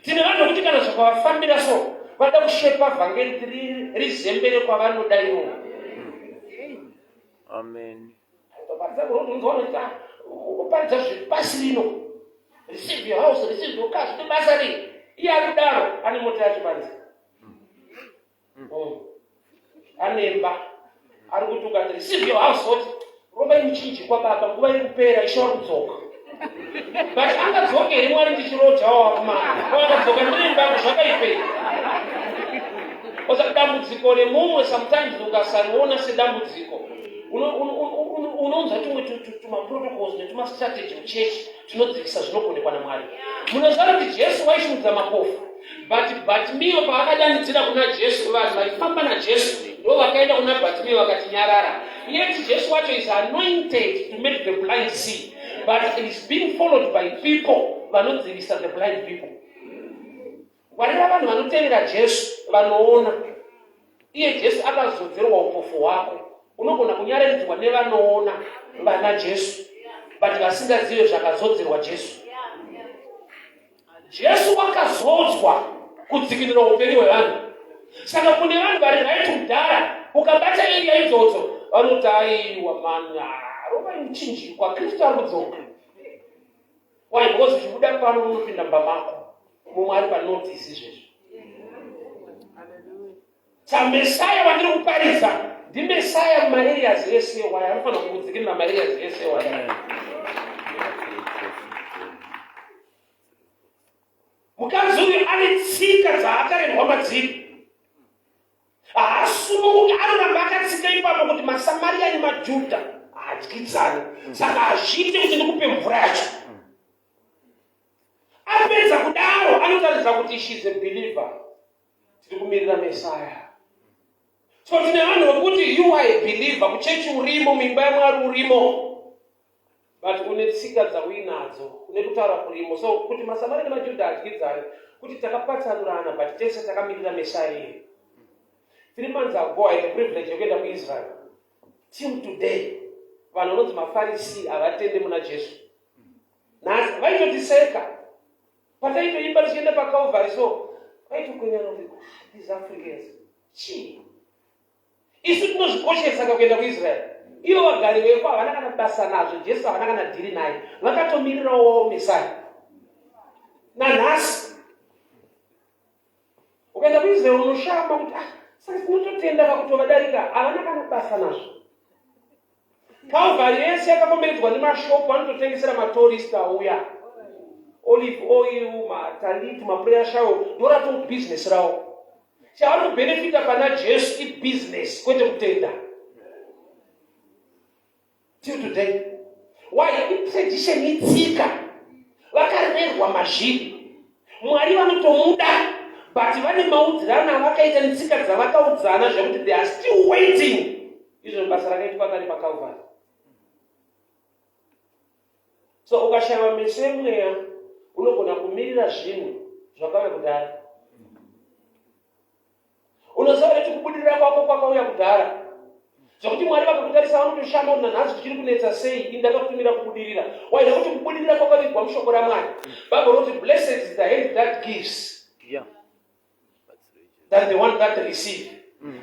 Tine vanhu vekuti kana zvakavafambira so, vada kushepa vhangeri kuti rizembere kwavanoda ivo. Amen. Toparidza kuroad, unzwa vanoita unoparidza zvepasi rino, receive your house, receive your car, zvine basa rei? Iye ari kudaro ane mota yacho panze. Ane imba. Ari kuti ukati receive your house, oti rovai muchinjikwa baba, nguva iri kupera, Ishe wari kudzoka. But angadzoke here Mwari ndichirojawo wakumana? Ko akadzoka ndiri imba yangu, zvakaipei? Osa dambudziko remumwe sometimes ukasariona sedambudziko, unounza tumwe tumaprotocols netumastrategy muchechi tinodzivisa zvinogonekwa naMwari. Munoziva kuti Jesu waishumidza mapofu, but Bartimeo paakadanidzira kuna Jesu, vanhu vaifamba naJesu ndo vakaenda kuna Bartimeo vakati nyarara. Yet Jesu wacho is anointed to make the blind see, but is being followed by people vanodzivisa the blind people. Ngwarira vanhu vanotevera Jesu vanoona. Iye Jesu akazodzerwa upofu hwako. Unogona kunyararidzwa nevanoona vana Jesu, but vasingazive zvakazodzerwa Jesu. Jesu wakazodzwa kudzikinura upenyu hwevanhu. Saka kune vanhu vari right kudhara, ukabata area idzodzo vanoti, aiwa mana, rovai muchinjikwa, Kristu ari kudzoka. Why? Because uchibuda pano unopinda mumba mako, mumwe ari panotice izvezvi. Samesaya wandiri kuparidza ndimesaya mumaareas ese waya, anofanira kukudzikinura maareas ese waya. Mukadzi uyu ane tsika dzaakarerwa madziri, haasununguki, anoramba akatsika ipapo kuti maSamaria nemaJudha haadyidzani, saka hazviiti kuti ndikupe mvura yacho. Apedza kudaro anotaridza kuti she's a believer, tiri kumirira Mesaya. So tine vanhu vekuti you are a believer, kuchechi urimo, muimba yaMwari urimo, but une tsika dzauinadzo, une kutaura kurimo. So kuti maSamaria nemaJudha adyidzani, kuti takapatsanurana, but tese takamirira Mesaya iye. 3 months ago I had the privilege yekuenda kuIsrael. Till today vanhu vanonzi maFarisi havatende muna Jesu. Nhasi vaitotiseka pataitoimba tichienda paCalvary, so vaitokwenyana kuti, "Ah, these Africans, chii?" Isu tinozvikoshesa kakuenda kuIsrael. Ivo vagari veko havana kana basa nazvo, Jesu havana kana dhiri naye, vakatomirirawo Mesaya. Nanhasi ukaenda kuIsrael unoshama kuti, ah, saka tinototenda kakutovadarika, havana kana basa nazvo. Calvary yese yakakomberedzwa nemashopu anototengesera matourist auya olive oil, matalit, maprayer shawl, ndorato business ravo. Chavari kubhenefita pana Jesu ibusiness, kwete kutenda. Till today. Why? Itradition, itsika, vakarerwa mazviri. Mwari vanotomuda, but vane maudzirano avakaita netsika dzavakaudzana zvekuti they are still waiting izvo basa rakaitwa kare paCalvary. So ukashayiwa meso emweya, unogona kumirira zvinhu zvakauya kudhara. Unoziva kuti kubudirira kwako kwakauya kudhara, zvekuti Mwari vakakutarisa vanotoshama kuti nanhasi tichiri kunetsa sei, ini ndakakutumira kubudirira. Why? Nekuti kubudirira kwakavigwa mushoko raMwari. Bible rinoti, "Blessed is the hand that gives than the one that receive."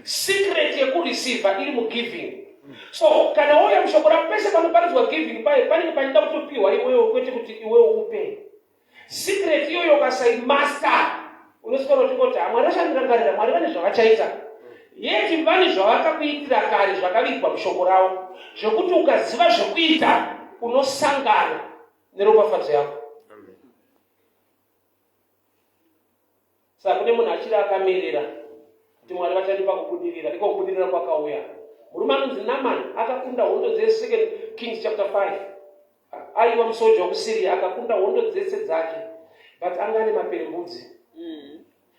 Secret yekureceiva iri mugiving. So kana wauya mushoko rako, pese panoparidzwa giving paye panenge pachida kutopiwa iwewo, kwete kuti iwewo upe. Secret iyoyo ukasaimaster, unoswera uchingoti, "Ha, Mwari vachandirangarira, Mwari vane zvavachaita." Yeti vane zvavakakuitira kare zvakavigwa mushoko ravo, zvekuti ukaziva zvekuita unosangana neropafadzo yako. Saka kune munhu achiri akamirira kuti Mwari vachandipa kubudirira. Iko kubudirira kwakauya. Murume anonzi Naman akakunda hondo dzese, Second Kings chapter 5. Aiva musoja wekuSyria akakunda hondo dzese dzake but anga ane maperembudzi.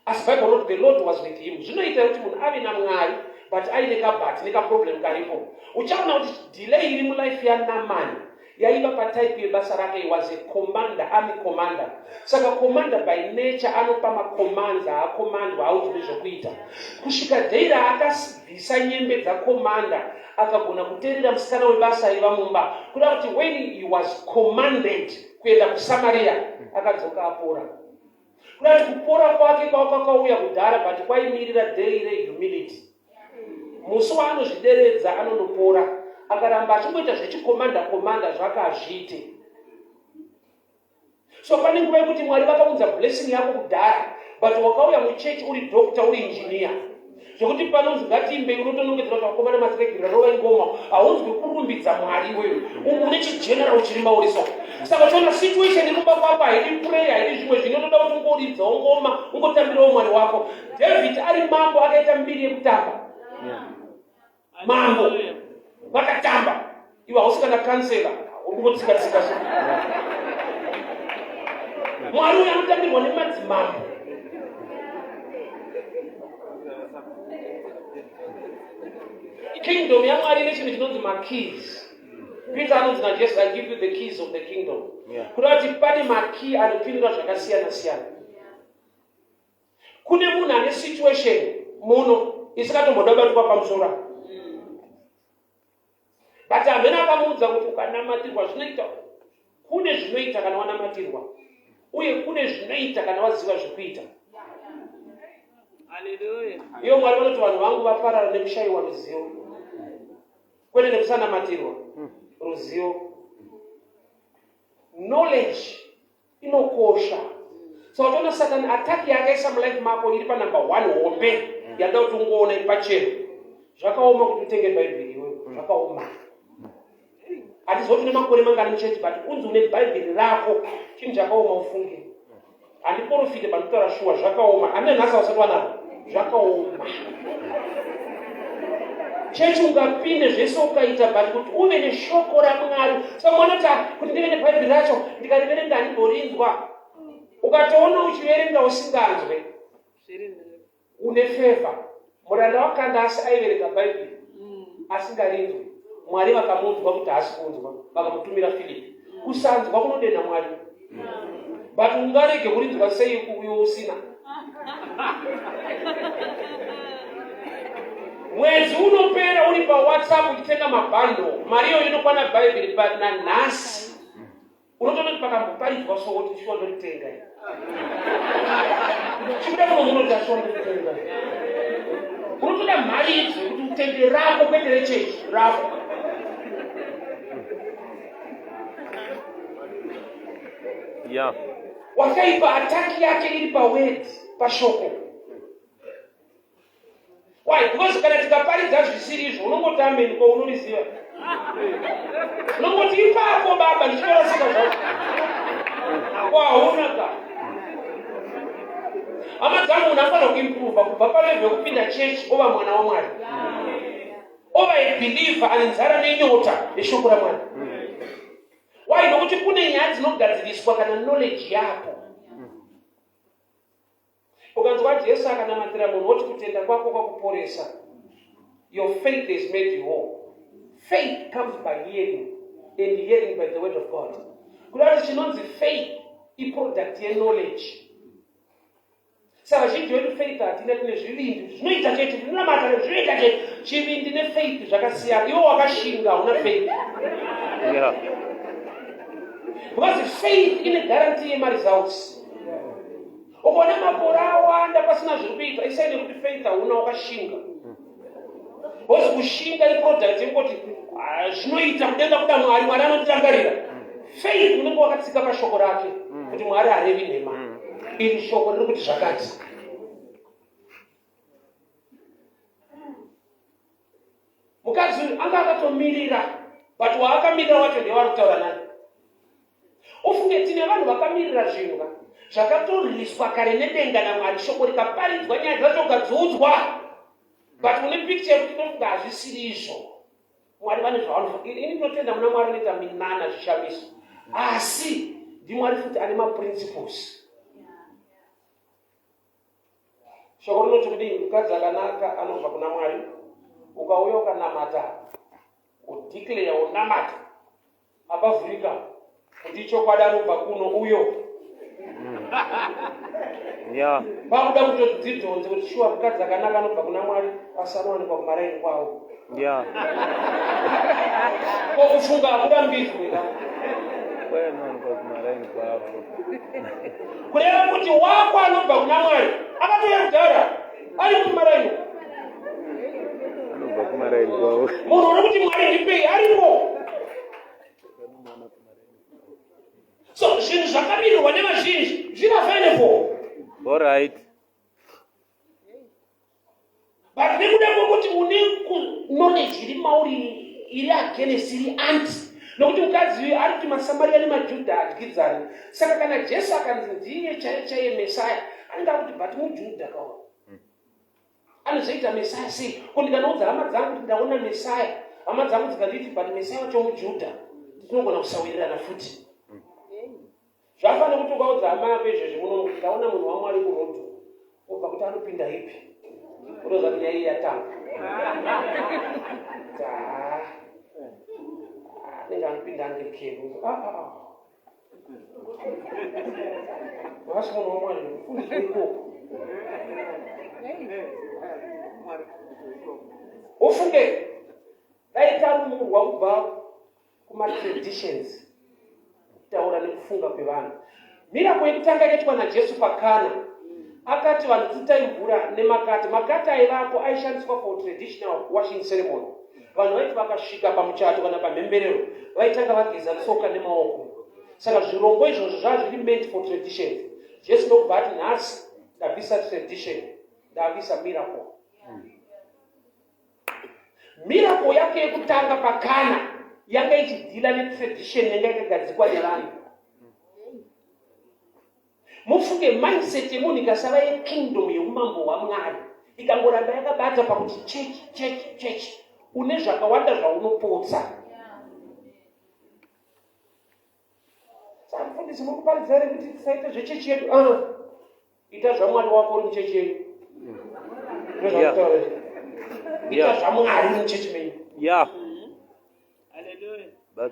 Asi Bible rinoti the Lord was with him. Zvinoita kuti munhu ave naMwari but aine kabati nekaproblem karipo. Uchaona kuti delay iri mulife yaNaman yaiva patype yebasa rake. He was a commander, army commander. Saka commander by nature anopa macommands, haakomandwa, haudzwi nezvekuita. Kusvika day raakabvisa nyembe dzacommander akagona kuteerera musikana webasa aiva mumba. Kuda kuti when he was commanded kuenda kuSamaria akadzoka apora. Kuda kuti kupora kwake kwakauya kudhara but kwaimirira day rehumility. Musi waanozvideredza anonopora. Akaramba achingoita zvechikomanda komanda zvake hazviite. So pane nguva yekuti Mwari vakaunza blessing yako kudhara but wakauya muchechi uri doctor uri engineer zvekuti panonzi ngatiimbei unotonongedzera kuti vakomana matiregerera rova ingoma haunzwi kurumbidza Mwari iwewe une chigeneral chiri mauri. So saka uchiona situation iri kumba kwako haidi prayer, haidi zvimwe zvinotoda kuti ungoridzawo ngoma ungotambirawo Mwari wako. David ari mambo akaita mbiri yekutamba. Mambo vakatamba, iwe hausi kana kansela, uri kungotsika tsika. So Mwari uyu anotambirwa nemadzimambo. Kingdom yaMwari ine chinhu chinonzi makeys. Peter anonzi naJesu, "I give you the keys of the kingdom." Kureva kuti pane makey anopindura zvakasiyana siyana. Kune munhu ane situation muno isingatomboda kubatwa pamusoro apa, but hamene akamuudza kuti ukanamatirwa zvinoita. Kune zvinoita kana wanamatirwa, uye kune zvinoita kana waziva zvekuita. Iyo Mwari vanoti vanhu vangu vaparara nekushayiwa ruzivo, kwete nekusanamatirwa. Ruzivo, knowledge inokosha. So watoona Satani attack yaakaisa mulife mako iri panumber one hombe yada kuti ungoona iri pachena. Zvakaoma kuti utenge Bhaibheri iwewe, zvakaoma. Hatizoti une makore mangani muchechi, but unzi une Bhaibheri rako chinhu chakaoma ufunge. Handiprofite pandikutaura shuwa, zvakaoma. Hamene nhasi hausati wanaro, zvakaoma. Chechi ungapinde zvese ukaita, but kuti uve neshoko raMwari. So monota kuti ndive nebhaibheri racho ndikariverenga handimborinzwa. Ukatoona uchiverenga usinganzwe, une favor. Muranda waKandasi aiverenga Bhaibheri asingarinzwi. Mwari vakamunzwa kuti haasi kunzwa, vakamutumira Filipi. Kusanzwa kunodenha Mwari, but ungarege kurinzwa sei uyo usina? Mwedzi unopera uri paWhatsApp uchitenga mabhando, mari iyoyo inokwana Bhaibheri, but nanhasi unotoona kuti pakamboparidzwa so woti shuwa ndoritenga. Chibuda muno munoti shuwa ndoritenga. Unotoda mharidzo yekuti utenge rako, kwete rechechi, rako. Wakaipa attack yake iri paword, pashoko. Why? Because kana tikaparidza zvisiri izvo unongoti amen, ko unoriziva? Unongoti ipapo baba ndichitorasika zvacho, ko hauna ka. Hama dzangu, munhu anofanira kuimprova kubva palevel yekupinda chechi ova mwana waMwari, ova a believer ane nzara nenyota yeshoko raMwari. Why? Nokuti kune nyaya dzinogadziriswa kana knowledge yako. Ukanzwa Jesu akanamatira munhu woti kutenda kwako kwakuporesa, your faith has made you whole. Faith comes by hearing, and hearing by the word of God. Kuda kuti chinonzi faith iproduct yeknowledge. Saka vazhinji vedu faith hatina, tine zvivindi, zvinoita chete, tinonamata zvinoita chete. Chivindi nefaith zvakasiyana. Iwe wakashinga, hauna faith. Because faith ine guarantee yemaresults. Ukaona makore awanda pasina zviri kuitwa, isai nekuti faith hauna, wakashinga. Because kushinga iproduct yekungoti ah, zvinoita kudenga kuda Mwari, Mwari anotirangarira. Faith unenge wakatsika pashoko rake kuti Mwari harevi nhema, iri shoko riri kuti zvakati. Mukadzi uyu anga akatomirira, but waakamirira wacho ndiye wari kutaura naye. Ufunge tine vanhu vakamirira zvinhu ka. Zvakatoriliswa kare nedenga naMwari, shoko rikaparidzwa, nyaya dzacho ukadziudzwa, but une picture yekuti ndofunga hazvisiri izvo. Mwari vane zvavanofa. Ini ndinotenda muna Mwari anoita minana zvishamiso, asi ndiMwari futi ane maprinciples. Shoko rinoti kudii? Mukadzi akanaka anobva kuna Mwari. Ukauya ukanamata, udeclare unamata, apavhurika kuti ichokwadi anobva kuno uyo. Yeah. Pakuda kutodzidhonze kuti shuwa mukadzi akanaka anobva kuna Mwari asi anowanikwa kumaraini kwavo. Yeah. Ko kufunga hakurambidzwe ka. Kwayanowanikwa kumaraini kwavo. Kureva kuti wako anobva kuna Mwari akatouya kudhara ari kumaraini. Anobva kumaraini kwavo. Munhu uri kuti Mwari ndipei ariko. So zvinhu zvakamirirwa nevazhinji zviri available. All right. But nekuda kwekuti une knowledge iri mauri iri against iri anti nokuti mukadzi uyu ari kuti maSamaria nemaJudha adyidzani. Saka kana Jesu akanzi ndiye chaiye chaiye Mesaya, anenge akuti but muJudha kawa. Anozoita Mesaya sei? Ko ndikanoudza hama dzangu kuti ndaona Mesaya, hama dzangu dzikanditi but Mesaya wacho muJudha, tinogona kusawirirana futi. Zvafanira kuti ukaudza hama yako izvezvi muno kuti ndaona munhu waMwari kurodhi, obva kuti anopinda ipi, unoziva kuti nyaya iyi yatanga. Anenge anopinda Anglican. Ah, ah, ah. Haasi munhu waMwari, mufundisi weikoko. Ufunge dai tarumurwa kubva kumatraditions, kutaura nekufunga kwevanhu. Miracle yekutanga yakaitwa naJesu paKana, akati vanhu tutai mvura nemakate. Makate aivapo aishandiswa for traditional washing ceremony. Vanhu vaiti vakasvika pamuchato kana pamhemberero vaitanga vageza tsoka nemaoko. Saka zvirongo izvozvo zvava zviri meant for traditions. Jesu ndokubva ati nhasi ndabvisa tradition, ndabvisa miracle. Miracle yake yekutanga paKana yanga ichidhila netradition yanga yakagadzikwa nevanhu. Mufunge mindset yemunhu ikasava yekingdom yeumambo hwaMwari, ikangoramba yakabata pakuti church, church, church, une zvakawanda zvaunopotsa. Saka mufundisi muri kuparidza here kuti tisaite zvechechi yedu? Ah, ita zvaMwari wako uri muchechi yenyu. Ndozvakutaura. Ita zvaMwari uri muchechi menyu. Yeah.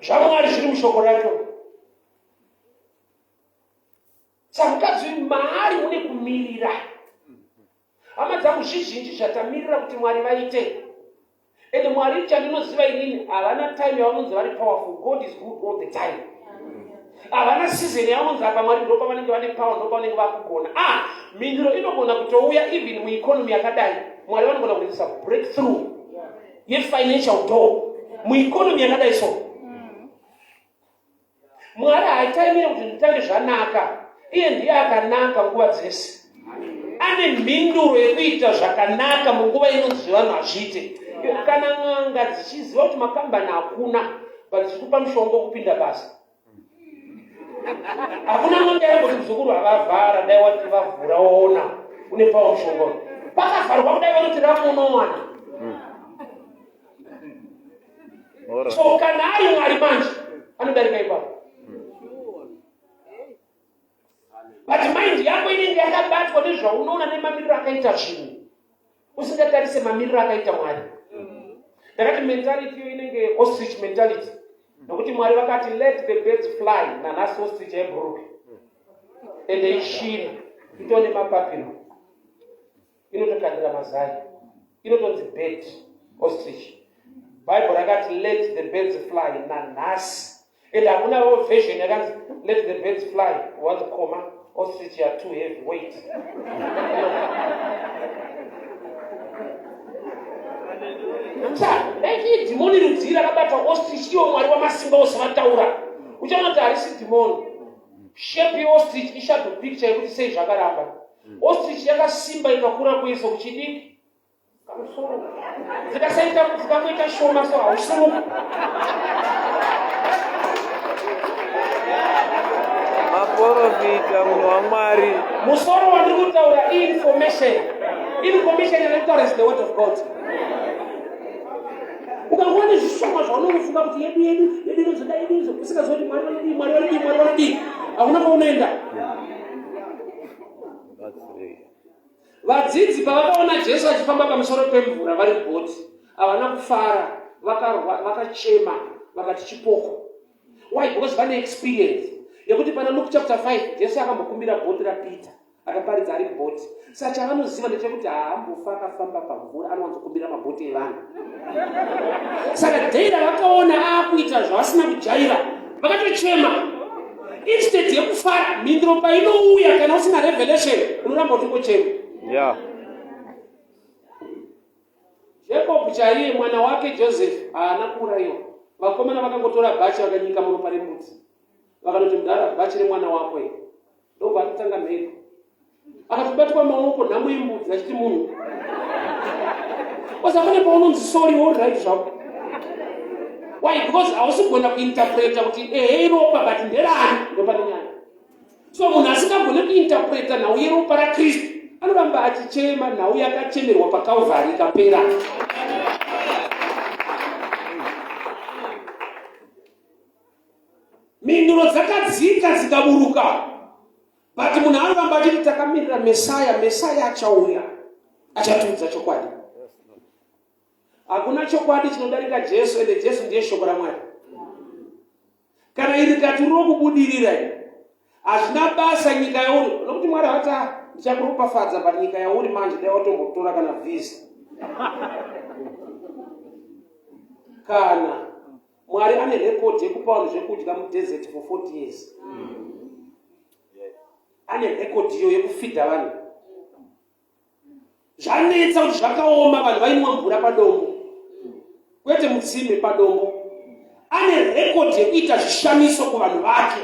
ZvaMwari zviri mushoko racho. Saka mukadzi uyu maari mune kumirira. Hama dzangu, zvizhinji zvatamirira kuti Mwari vaite. Ende Mwari chandinoziva inini havana time yavanonzi vari powerful. God is good all the time. Havana season yavanonzi apa Mwari ndopa vanenge vane power, ndopa vanenge vakugona. Ah, mhinduro inogona kutouya even mueconomy yakadai. Mwari vanogona kuitisa breakthrough yefinancial door mueconomy yakadai so. Mwari haataimire kuti zvitange zvanaka. Iye ndiye akanaka nguva dzese. Ane mhinduro yekuita zvakanaka munguva inonzi zvevanhu hazviite. Kana n'anga dzichiziva kuti makambani hakuna, but dzichikupa mushonga wekupinda basa. Hakuna n'anga yamboti muzukuru havavhara, dai wati vavhura woona une pawo mushonga uyu. Pakavharwa kudai vanoti rako unowana. So kana ari Mwari manje anodarika ipapo. But mind yako inenge yakabatwa nezvaunoona nemamiriro akaita zvinhu, usingatarise mamiriro akaita Mwari. Ndakati mentality iyo inenge ostrich mentality, nokuti Mwari vakati let the birds fly, nanhasi ostrich haibhuruke, ende ishiri itone mapapiro, inotokandira mazai, inotonzi bird ostrich. Bible rakati let the birds fly nanhasi, and hakuna version yakanzi let the birds fly one comma ostrich are too heavy weight. Dai idhimoni rudzii rakabata ostrich, iwo Mwari wamasimba ose vataura, uchaona kuti harisi dhimoni. Shape yeostrich ishadow picture yekuti sei zvakaramba. Ostrich yakasimba ikakura kuiso kuchidiki kamusoro, dzikasaita dzikangoita shoma so hausimuka. Maporofita munhu waMwari. Musoro wandiri kutaura information. Information yandiri kutaura is the word of God. Ukangoona nezvishoma zvaunofunga kuti yedu yedu yedu inozoda yedu inozo usingazivi kuti Mwari vanodii Mwari vanodii Mwari vanodii hakuna kwaunoenda. Vadzidzi pavakaona Jesu achifamba pamusoro pemvura vari kubhoti, havana kufara, vakachema vakati chipoko. Why? Because vane experience yekuti pana Luke chapter 5 Jesu akambokumbira bhoti raPeter akaparidza ari bhoti. Saka chavanoziva ndechekuti haambofa akafamba pamvura, anowanzokumbira mabhoti evanhu. Saka dei ravakaona aakuita zvavasina kujaira vakatochema instead yekufara. Mhinduro painouya kana usina revelation unoramba uchingochema. Yeah. Jacob chaiye mwana wake Joseph haana kuurayiwa. Vakomana vakangotora bhachi vakanyika muropa rembudzi. Vakanoti mudhara bhachi remwana wako iri. Ndobva atotanga mhepo. Akatobatwa maoko nhamo yembudzi achiti munhu. Oza pane paunonzi sorry all right zvako. Why? Because hausi kugona kuinterpreta kuti ehe iropa but nderani ndopane nyaya. So munhu asingagone kuinterpreta nhau yeropa raKristu anoramba achichema nhau yakachemerwa paKalvari ikapera. Mhinduro dzakadzika dzikaburuka but munhu anoramba achiti takamirira Mesaya, Mesaya achauya achatiudza chokwadi. Hakuna chokwadi chinodarika Jesu, ende Jesu ndiye shoko raMwari. Kana iri rikati rokubudirira iri hazvina basa nyika yauri, nokuti Mwari havati ah, ndichakuropafadza but nyika yauri manje dai watombotora kana visa. Kana Mwari ane record yekupa vanhu zvekudya mudesert for 40 years. Ane record iyo yekufidha vanhu. Zvanetsa kuti zvakaoma, vanhu vainwa mvura padombo, kwete mutsime, padombo. Ane record yekuita zvishamiso kuvanhu vake.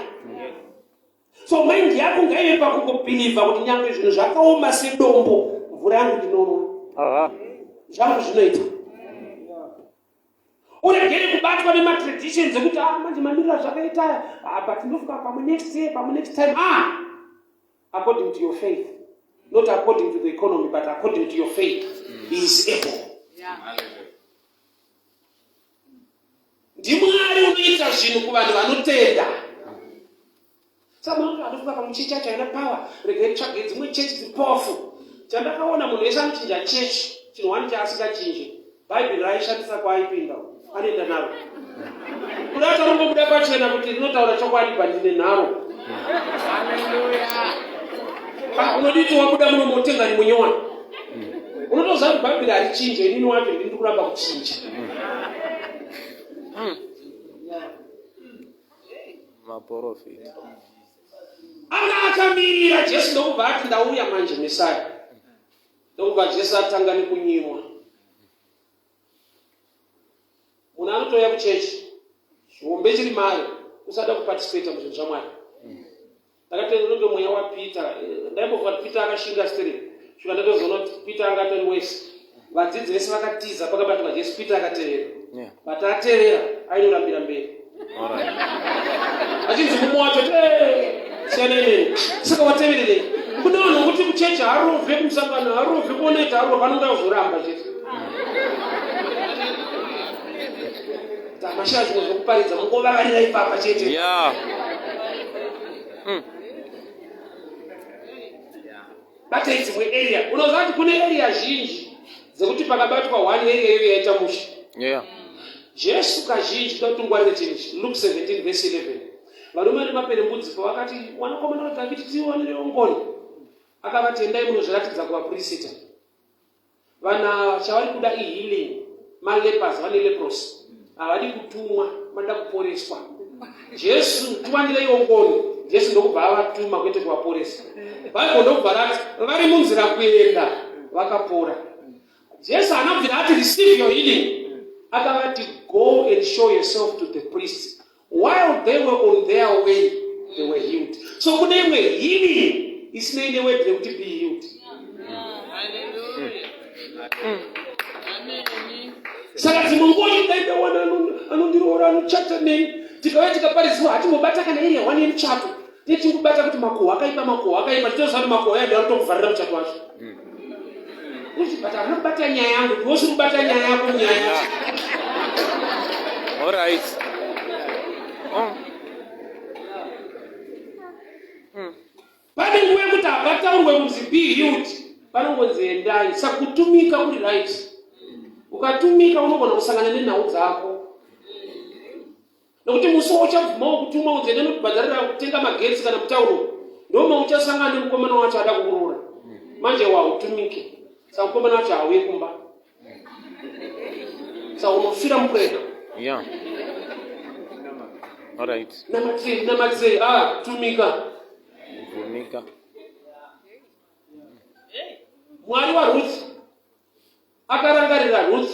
So mind yako ngaive pakungobhilivha kuti nyange zvinhu zvakaoma sedombo, mvura yangu ndinomwa, zvangu zvinoita. Uregere kubatwa nematraditions ekuti ah, manje mamiriro azvakaita aya, ah, but ndofuka pamwe next year, pamwe next time. Ah, according to your faith, not according to the economy, but according to your faith, he is able. NdiMwari unoita zvinhu kuvanhu vanotenda. Saka munoti anofunga pamwe chechi yacho haina power, regai titsvage dzimwe chechi dziri powerful. Chandakaona munhu wese anochinja chechi, chinhu wani chaasingachinje, Bhaibheri raaishandisa kwaaipinda anoenda naro. Kuda tarongobuda pachena kuti rinotaura chokwadi but ndine nharo. Ah, unoditi wabuda muno motenga rimwe nyowani. Unotoziva kuti Bhaibheri harichinje, inini wacho ndini ndikuramba kuchinja. Maporofita. Anga akamirira Jesu ndokubva ati ndauya manje Mesaya. Ndokubva Jesu atanga nekunyimwa. Munhu anotouya kuchechi chihombe chiri mayo usada kuparticipata muzvinhu zvaMwari. Ndakatenda unenge mweya waPeter. Ndaimbofunga kuti Peter akashinga stereki. Svika ndatozoona kuti Peter anga atori wese. Vadzidzi vese vakatiza pakabatwa Jesu, Peter akatevera. Yeah. But atevera ainorambira mberi. All right. Achinzi mumwe wacho siyana ineni. Saka watevererei? Kune vanhu vokuti kuchechi harovhe, kumusangano harovhe, kuoneta harovhe, anonga azoramba chete. Tamashaa zvimwe zvekuparidza mungovavarira ipapa chete. Yeah. Batai dzimwe area. Unoziva kuti kune area zhinji dzekuti pakabatwa one area iyo yaita mushe. Yeah. Jesu kazhinji toda kuti tingwarire chinhu ichi. Luke 17 verse 11. Varume vane maperembudzi pavakati mwanakomana waDhavhidi tiwanirewo ngoni. Akavati endai munozviratidza kuvapurisita. Vanhu ava chavari kuda ihealing. Malepers vane leprosy. Havadi kutumwa, vanoda kuporeswa. Jesu tiwanireiwo ngoni. Jesu ndokubva avatuma kwete kuvaporesa. Bible ndokubva rati vari munzira kuenda vakapora. Jesu haana kubvira ati receive your healing. Akavati go and show yourself to the priest. While they were on their way, they were healed. So kune imwe healing isinei neword rekuti be healed. Saka dzimwe nguva dai ndawana anondiroora anochata neni, tikauya tikaparidziwa hatimbobata kana area one yemuchato. Tichingobata kuti makuhwa akaipa, makuhwa akaipa, tichitoziva kuti makuhwa aya ndokuvharira muchato wacho. But handina kubata nyaya yangu, ndiwe usiri kubata nyaya yako nyaya yacho. All right. Oh. Pane nguva yekuti hapataurwe kunzi be healed, panongonzi endai. Saka kutumika kuri right. Ukatumika unogona kusangana nenhau dzako. Nokuti musi wauchabvumawo kutumwa kunzi enda nokubhadharira kutenga magetsi kana mutauro, ndomauchasangana nemukomana wacho ada kukuroora. Manje wautumike. Saka mukomana wacho hauye kumba. Saka unofira muprayer. Yeah. All right. Namatirei, namatirei, ah, tumika. Bvumika. Mwari waRuth akarangarira Ruth,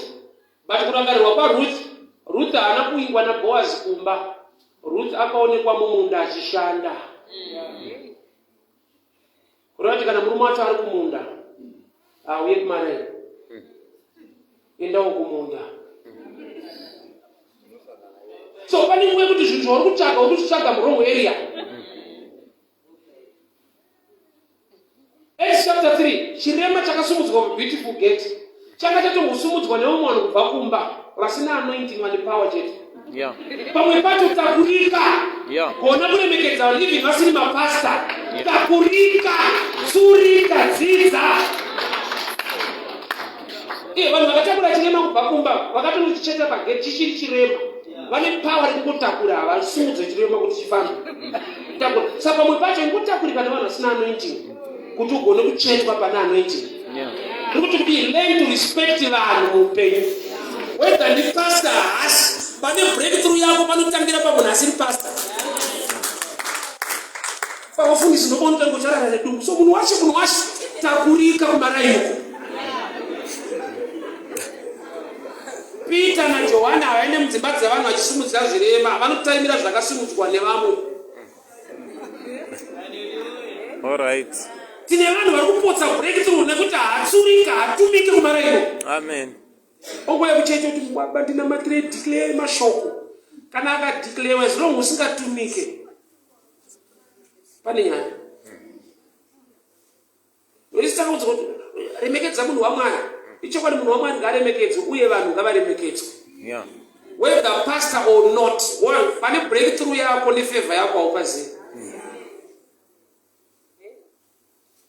but kurangarirwa kwaRuth, Ruth haana kuingwa naBoaz kumba. Ruth akaonekwa mumunda achishanda. Kureva kuti kana murume wacho ari kumunda, auye kumaraini, endawo kumunda. So pane nguva yekuti zvinhu zvauri kutsvaga uri kuzvitsvaga muwrong area. Acts chapter 3, chirema chakasumudzwa muBeautiful Gate changa chatongosumudzwa nevamwe vanhu kubva kumba vasina anointing, vane power chete. Pamwe pacho takurika. Gona kuremekedza living vasiri mapasta. Takurika, tsurika, dzidza. Iye vanhu vakatakura chirema kubva kumba vakatonochicheta pagate chichiri chirema. Vane power rekungotakura, havasimudze chirema kuti chifambe. Takura. Saka pamwe pacho ingotakurika nevanhu vasina anointing kuti ugone kuchetwa pane anointing. Ndiri kuti kudii? Learn to respect vanhu muupenyu. Whether ndi pastor haasi, pane breakthrough yako panotangira pamunhu asiri pastor. Pavafundisi ndopaunotanga ucharara nedumbu. So munhu wacho, munhu wacho takurika kumaraini uko. Peter naJohani havaende mudzimba dzevanhu vachisimudzira zvirema, vanotaimira zvakasimudzwa nevamwe. All right. Tine vanhu vari kupotsa breakthrough nekuti haatsurika, haatumiki kumaraini. Amen. Ongouya kuchechi kuti baba ndinamatire declare mashoko. Kana akadeclare as long usingatumike, pane nyaya. Isitakaudza kuti remekedza munhu waMwari. Ichokwadi, munhu waMwari ngaaremekedzwe uye vanhu ngavaremekedzwe. Whether pastor or not, one, pane breakthrough yako nefavor yako haupazivi.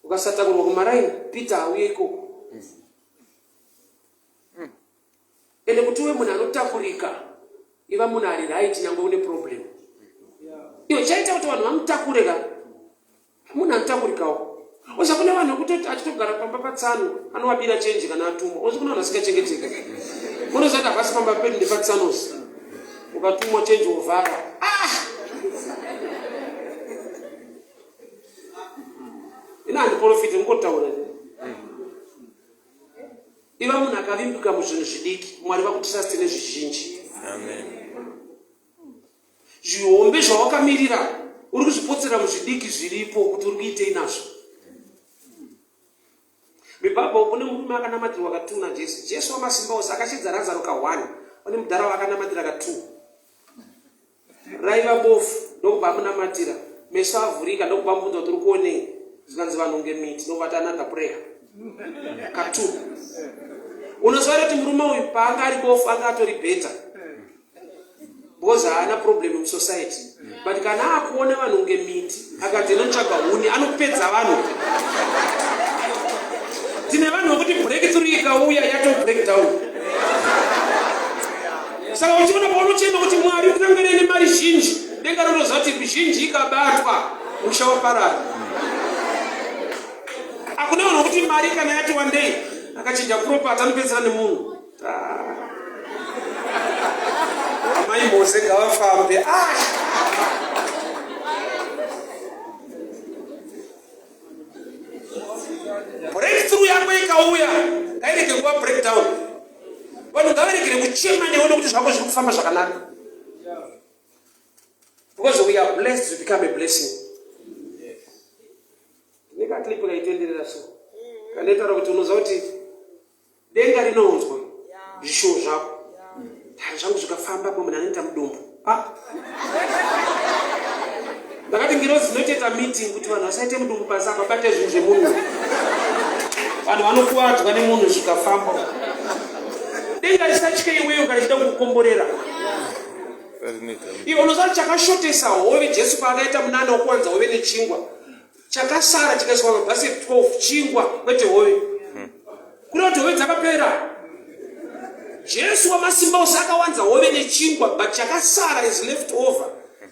Ukasatakurwa kumaraini, Peter hauye ikoko. Ende kuti uve munhu anotakurika, iva munhu ari right nyangwe une problem. Iyo chaita kuti vanhu vamutakure ka, munhu anotakurikawo. Oza kune vanhu vekutoti achitogara pamba patsano anovabira chenji kana atumwa. Oza kune vanhu vasingachengeteki. Unoziva kuti hapasi pamba pedu ndepatsanosi. Ukatumwa chenji wovhara. Ah! Ina handiprofiti ngotaura. Iva munhu akavimbika muzvinhu zvidiki, Mwari vakutrust nezvizhinji. Amen. Zvihombe zvawakamirira uri kuzvipotsera muzvidiki zviripo kuti uri kuitei nazvo. MuBible kune murume akanamatirwa ka2 naJesu. Jesu wamasimba ose akashedza Razaro ka1, pane mudhara waakanamatira ka2. Raiva bofu ndokubva amunamatira, meso avhurika ndokubva amubvunza kuti uri kuonei, zvikanzi vanhu kunge miti, ndokubva ati another prayer ka2. Unoziva here kuti murume uyu paanga ari bofu anga atori better because haana problem musociety, but kana akuona vanhu kunge miti akati inotsvaga huni anopedza vanhu. Tine vanhu vekuti breakthrough ikauya yato breakdown. Saka uchiona paunochema kuti Mwari ndirangarire nemari zhinji, denga rinoziva kuti zhinji ikabatwa musha waparara. Hakuna vanhu vekuti mari kana yati wandei akachinja property anopedzisira nemunhu. Amai Mose ngavafambe. Ah! Breakthrough yako ikauya ngairege kuva breakdown. Vanhu ngavaregere kuchema newe nekuti zvako zviri kufamba zvakanaka. Because we are blessed to become a blessing. Ndine kaclip kaitenderera so. Kanoitaura kuti unoziva kuti denga rinonzwa zvishuwo zvako. Zvangu zvikafamba kwa munhu anoita mudumbu. Ah. Ndakati ngirozi dzinotoita meeting kuti vanhu vasaite mudumbu pasi apa bate zvinhu zvemunhu. Vanhu vanokuvadzwa nemunhu zvikafamba. Denga risatye iweyo kana chida kukukomborera. Iwe unoziva chakashotesa hove Jesu paakaita munana wokuwanza hove nechingwa. Chakasara chikaiswa mabhasiketi 12 chingwa kwete hove. Kureva kuti hove dzakapera. Jesu wamasimba ose akawanza hove nechingwa but chakasara is left over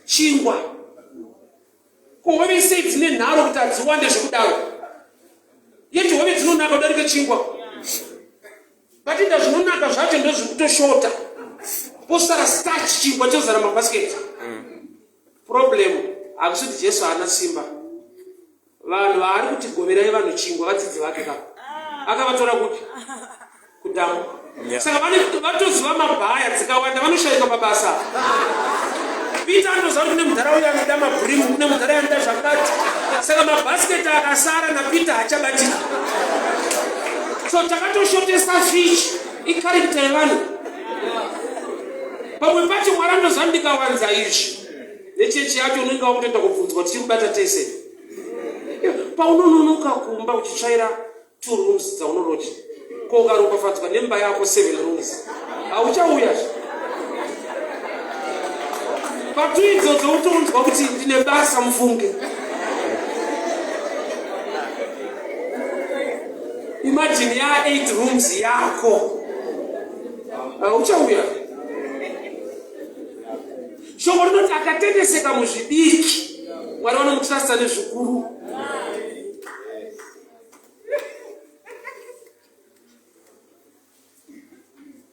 chingwa. Ko hove sei dzine nharo kuti hadziwande zvekudaro? Yeti hove dzinonaka kudarika chingwa. But inda zvinonaka zvacho ndozvikutoshota. Posara starch chingwa chozara mabhasiketi. Problem hakusi kuti Jesu haana simba. Vanhu vaari kuti goverai vanhu chingwa vadzidzi vake ka. Akavatora kupi? Kudhamu. Yeah. Saka vatoziva mabhaya dzikawanda vanoshaika pabasa. Peter anotoziva kuti kune mudhara uyo anoda mabhurimu, kune mudhara uyo anoda zvakati. Saka mabhasiketi akasara naPeter haachabatika. So takatoshotesa fish icharacter yevanhu. Pamwe pacho Mwari anotoziva ndikawanza izvi nechechi yacho unenge wakutoita kubvunzwa tichiri kubata tese. Paunononoka kumba uchitsvaira 2 rooms dzaunoloja ko ukaropafadzwa nemba yako 7 rooms hauchauya zve patu idzodzo utounzwa kuti ndine basa mufunge. Imagine ya 8 rooms yako hauchauya. Shoko rinoti akatendeseka muzvidiki Mwari vanomutrasta nezvikuru.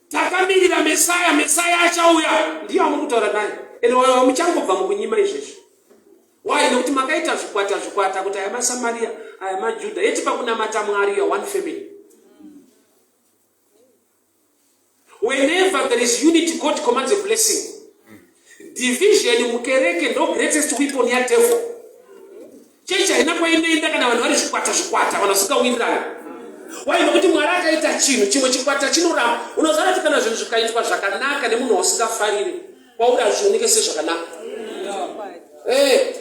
Takamirira Mesaya, Mesaya achauya, ndiye wamuri kutaura naye. Ende wamuchangobva mukunyima izvezvi. Why? Nekuti makaita zvikwata zvikwata kuti aya maSamaria, aya maJudha. Yeti pakunamata Mwari you are one family. Whenever there is unity, God commands a blessing. Division mukereke ndo greatest weapon ya devil. Chechi haina kwainoenda kana vanhu vari zvikwata zvikwata, vanhu vasingawirirani. Why? Nokuti Mwari akaita chinhu chimwe chikwata chinoramba. Unoziva kuti kana zvinhu zvikaitwa zvakanaka nemunhu wausingafariri, kwauri hazvioneke sezvakanaka. Eh,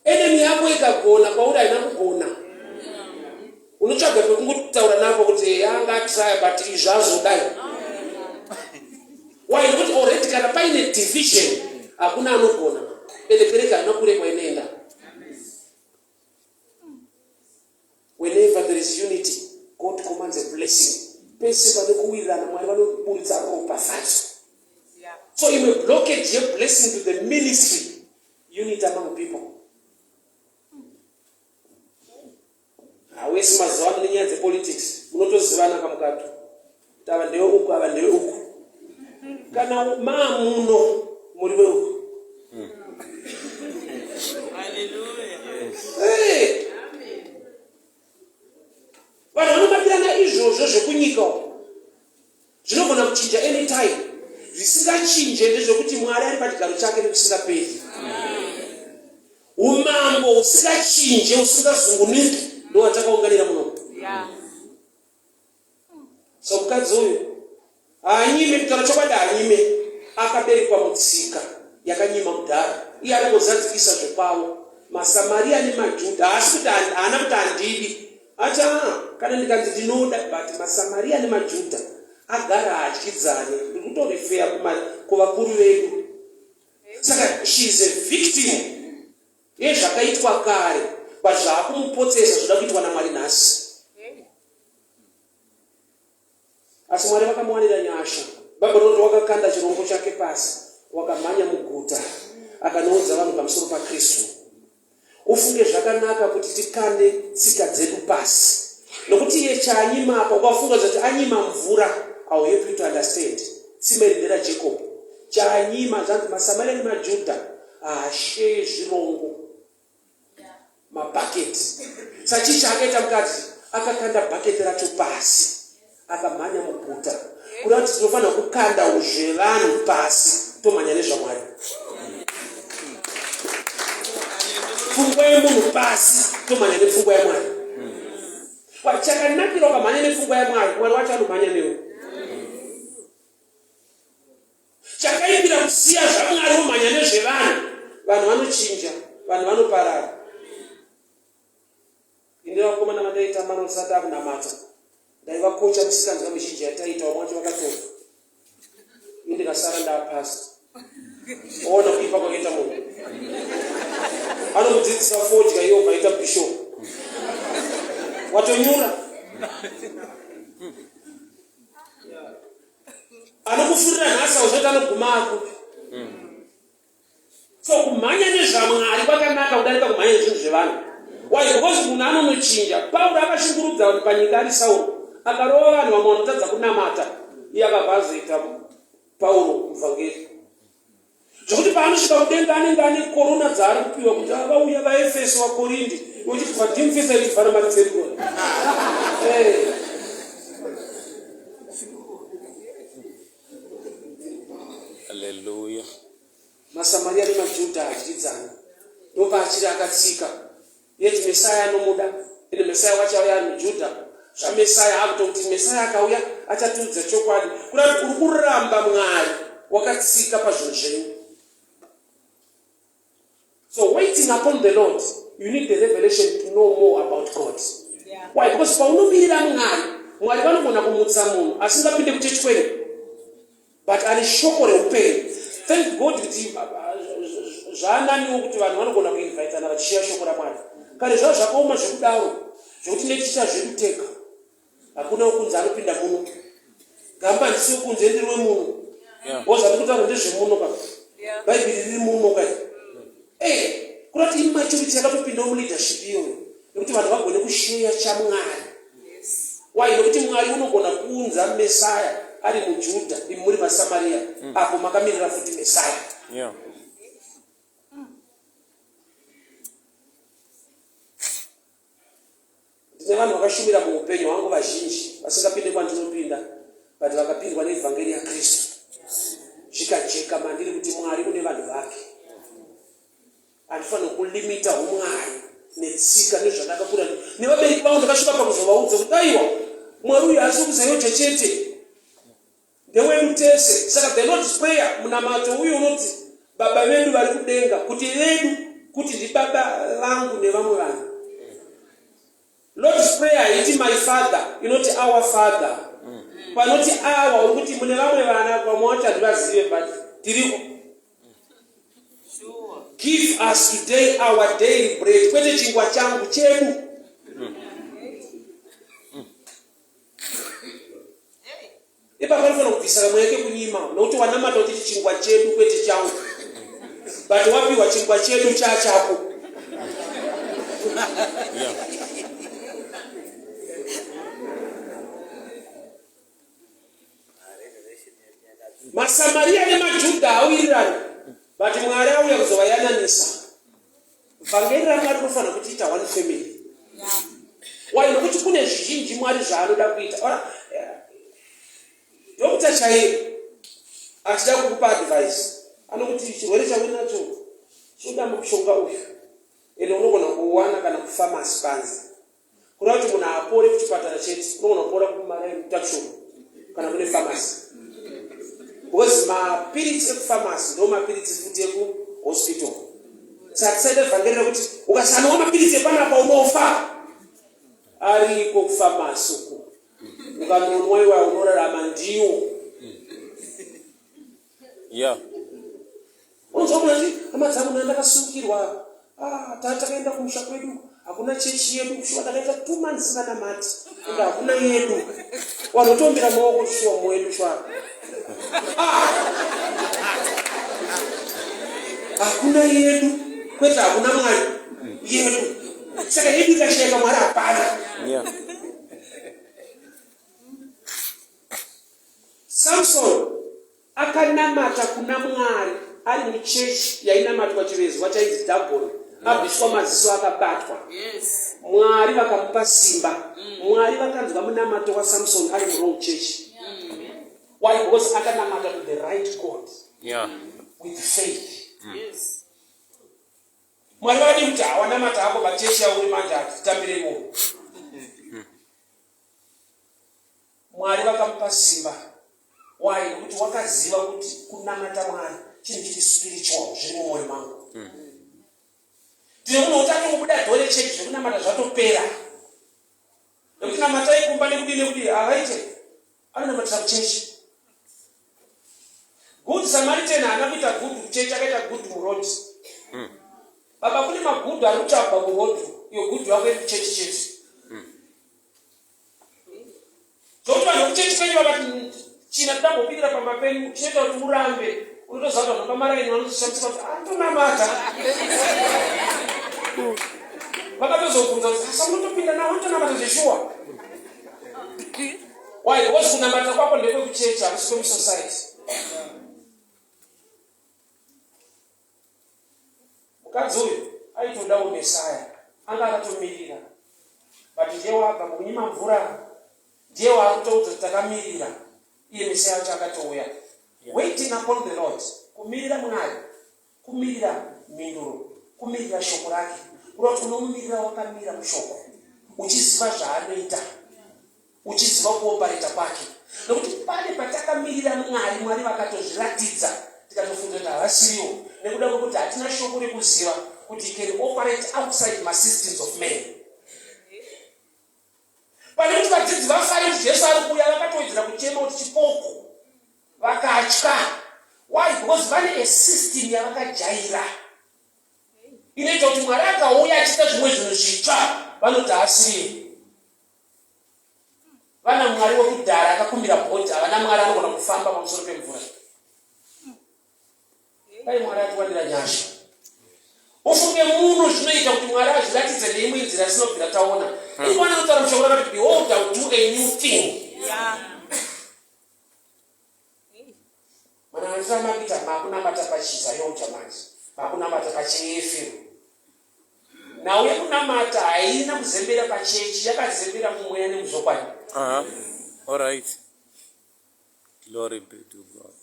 enemy yako ikagona kwauri haina kugona. Unotsvaga pekungotaura napo kuti anga atraya but izvi azodai. Why? Nokuti already kana paine division hakuna anogona. Ende kereke haina kure kwainoenda. Whenever there is unity, God commands a blessing. Pese pane kuwirirana Mwari vanoburitsa ropafadzo. So imwe blockage yeblessing to the ministry, unity among people. Hawesi mazuva ano nenyaya dzepolitics munotozivana kamukato kuti ava ndewe uku ava ndewe uku. Kana maamuno muri veuku. Hey! Vanhu vanobatirana izvozvo zvekunyika uko zvinogona kuchinja anytime. Zvisingachinje ndezvekuti Mwari ari pachigaro chake nekusingaperi. Umambo husingachinje husingazunguniki ndowatakaunganira muno. So mukadzi uyu haanyime, kutaura chokwadi haanyime. Akaberekwa mutsika yakanyima kudhara, iye ari kuzadzikisa zvekwavo. MaSamaria nemaJudha haasi kuti haana kuti handidi, ati aa kana ndikanzi ndinoda, but maSamaria nemaJudha agara haadyidzane. Ndiri kutorifeya kuvakuru vedu. Saka she is a victim yezvakaitwa kare, but zvaakumupotsesa zvoda kuitwa naMwari nhasi. Asi Mwari vakamuwanira nyasha. Bhaibheri rinoti wakakanda chirongo chake pasi, wakamhanya muguta, akanoudza vanhu pamusoro paKristu. Ufunge zvakanaka kuti tikande tsika dzedu pasi, nokuti iye chaanyima apa, ukafunga zvati anyima mvura, I will help you to understand. Tsime iri nderaJacob. Chaanyima zvanzi maSamaria nemaJudha haasheye zvirongo. Mabhaketi. Saka chii chaakaita mukadzi? Akakanda bhaketi racho pasi, akamhanya muguta. Kureva kuti tinofanira kukanda zvevanhu pasi tomhanya nezvaMwari. Pfungwa yemunhu pasi tomhanya nepfungwa yaMwari. Chakanakira ukamhanya nepfungwa yaMwari, Mwari wacho anomhanya newe. Chakaipira kusiya zvaMwari womhanya nezvevanhu. Vanhu vanochinja. vanochinja, vanhu vanoparara. Ini vakomana vandaitamba navo tisati takunamata ndaivakocha misikanzwa mizhinji yataiita, vamwe vacho vakatofa, ini ndikasara ndaapasta. Oona kuipa kwakaita munhu anomudzidzisa fodya iye obva aita bishop, watonyura. Anokufurira nhasi auzoti anoguma akupi. So kumhanya nezvaMwari kwakanaka kudarika kumhanya nezvinhu zvevanhu. Why? Because munhu anonochinja. Pauro akashungurudza vanhu panyika ari Sauro, akarova vanhu vamwe vanotadza kunamata, iye akabva azoita Pauro muvhangeri, zvekuti paanosvika kudenga anenge ane korona dzaari kupiwa kuti vauya vaEfeso, vaKorindi, uchiti vadimfesa ichivhara mari dzedu. Haleluya. MaSamaria nemaJudha hadyidzani, ndopaachiri akatsika. Yeti Mesaya anomuda, ende Mesaya wacho auya ari muJudha. ZvaMesaya akutokuti Mesaya akauya achatiudza chokwadi. Kurati uri kuramba Mwari wakatsika pazvinhu zvenyu. So waiting upon the Lord, you need the revelation to know more about God. Why? Because paunomirira Mwari, Mwari vanogona kumutsa munhu asingapinde kuchechi kwenyu, but ane shoko reupenyu. Thank God kuti zvaananiwo kuti vanhu vanogona kuinvitana vachishiya shoko raMwari. Kare zvava zvakaoma zvekudaro zvekuti neticha zvedu tega, hakuna wekunze anopinda muno. Gamba handisi wekunze, ndiri wemuno. Wozvandiri kutaura ndezvemuno ka, Bhaibheri riri muno ka. Kurati immaturity yakatopindawo muleadership iyoyo nekuti vanhu vagone kusheya chaMwari. Why? Nekuti Mwari unogona kuunza Mesaya ari muJudha, imi muri maSamaria, apo makamirira futi Mesaya. Ndine vanhu vakashumira muupenyu hwangu vazhinji vasingapinde kwandinopinda, but vakapindwa neevhangeri yaKristu, zvikajeka mandiri kuti Mwari une vanhu vake. Handifaniri kulimita umwari netsika nezvandakakura nevabereki vangu. Ndakasvika pakuzovaudza kuti aiwa, Mwari uyu haasi wekuZAOGA chete, ndewedu tese. Saka the Lord's Prayer, munamato uyu unoti Baba vedu vari kudenga, kuti vedu, kuti ndibaba vangu nevamwe vanhu. Lord's Prayer haiti my father, inoti our Father. Panoti our, uri kuti mune vamwe vana, vamwe vacho handivazive, but tiriko. Give us today our daily bread, kwete chingwa changu, chedu. Ipapo anofanira kubvisa kamwe yake kunyima, nokuti wanamata uchiti chingwa chedu kwete changu, but wapiwa chingwa chedu chachako. MaSamaria nemaJudha awirirana, but Mwari auya kuzovayananisa. Vhangeri raMwari rinofanira kutiita one family. Why? Nokuti kune zvizhinji Mwari zvaanoda kuita. Ora, Doctor chaiye achida kukupa advice anokuti chirwere chauinacho chinoda mushonga uyu, ende unogona kuuwana kana kufamasi panze. Kureva kuti munhu haapore kuchipatara chete, unogona kupora kumaraituckshop kana kune famasi, because mapiritsi ekufamasi ndo mapiritsi futi ekuhospital. Saka tisaita vhangeri rekuti ukasanwa mapiritsi epanapa unofa. Ariko kufamasi uko, ukanonwa iwa unorarama ndiwo. Unonzwa munhu achiti, hama dzangu, nana ndakasungirwa. Ah, takaenda kumusha kwedu, hakuna chechi yedu. Shuwa ndakaita 2 months singanamati, ende hakuna yedu. Vanhu maoko, shuwa mwedu shuwa. Ah! Hakuna yedu, kwete hakuna Mwari, yedu. Saka yedu ikashayika, Mwari hapana. Samson akanamata kuna Mwari ari muchechi yainamatwa chivezwa chainzi Dagon, abviswa maziso akabatwa. Mwari vakamupa simba. Mwari vakanzwa munamato waSamson ari muwrong church. Why? Because akanamata to the right God with faith. Mwari vakadi kuti hawanamata hako pachechi yauri manje, hatitambire imomo. Mwari vakamupa simba. Why? Nekuti wakaziva kuti kunamata Mwari chinhu chiri spiritual, zviri mumwoyo mangu. Tine munhu wekuti atongobuda door rechechi zvekunamata zvatopera. Nekuti namatai kumba nekudii nekudii havaite. Anonamatira kuchechi. Good Samaritan haana kuita good kuchechi akaita good muroad. Baba kune magudu ari kutsvagwa muroad iyo good yako iri kuchechi chete. Zvokuti vanhu vekuchechi kwenyu vakati china tidambopindira pamba penyu chinoita kuti urambe unotoziva kuti vanhu vapamaraini vanozoshamisa kuti anotonamata vakatozobvunza kuti asa unotopinda nawo unotonamata zveshuwa. Why? Because kunamata kwako ndekwekuchechi hakusi kwemusociety. Mukadzi uyu aitodawo Messiah, anga akatomirira but ndiye waabva mukunyima mvura, ndiye waakutoudza kuti takamirira, iye Messiah wacho akatouya. Waiting upon the Lord, kumirira Mwari, kumirira mhinduro, kumirira shoko rake, kureva kuti unomumirira wakamira mushoko, uchiziva zvaanoita. Uchiziva kuopareta kwake nokuti pane patakamirira Mwari, Mwari vakatozviratidza tikatofunga kuti havasiriwo nekuda kwekuti hatina shoko rekuziva kuti he can operate outside masystems of man. Pane kuti vadzidzi vafare kuti Jesu ari kuuya, vakatowedzera kuchema kuti chipoko, vakatya. Why? Because vane a system yavakajaira inoita kuti Mwari akauya achiita zvimwe zvinhu zvitsva vanoti haasiriye. Vana Mwari wekudhara akakumbira bhodhi havana Mwari anogona kufamba pamusoro pemvura. Dai Mwari atiwanira nyasha. Ufunge muno zvinoita kuti Mwari azviratidze neimwe nzira yatinobvira taona. Ivo anotaura mushoko rakati behold I will do a new thing. Yeah. Manamatiro amakuita makunamata pachiZayoja manje makunamata pachiEFM. Nhau yekunamata haina kuzembera pachechi yakazembera mumweya nemuzvokwadi. Uh-huh. All right. Glory be to God.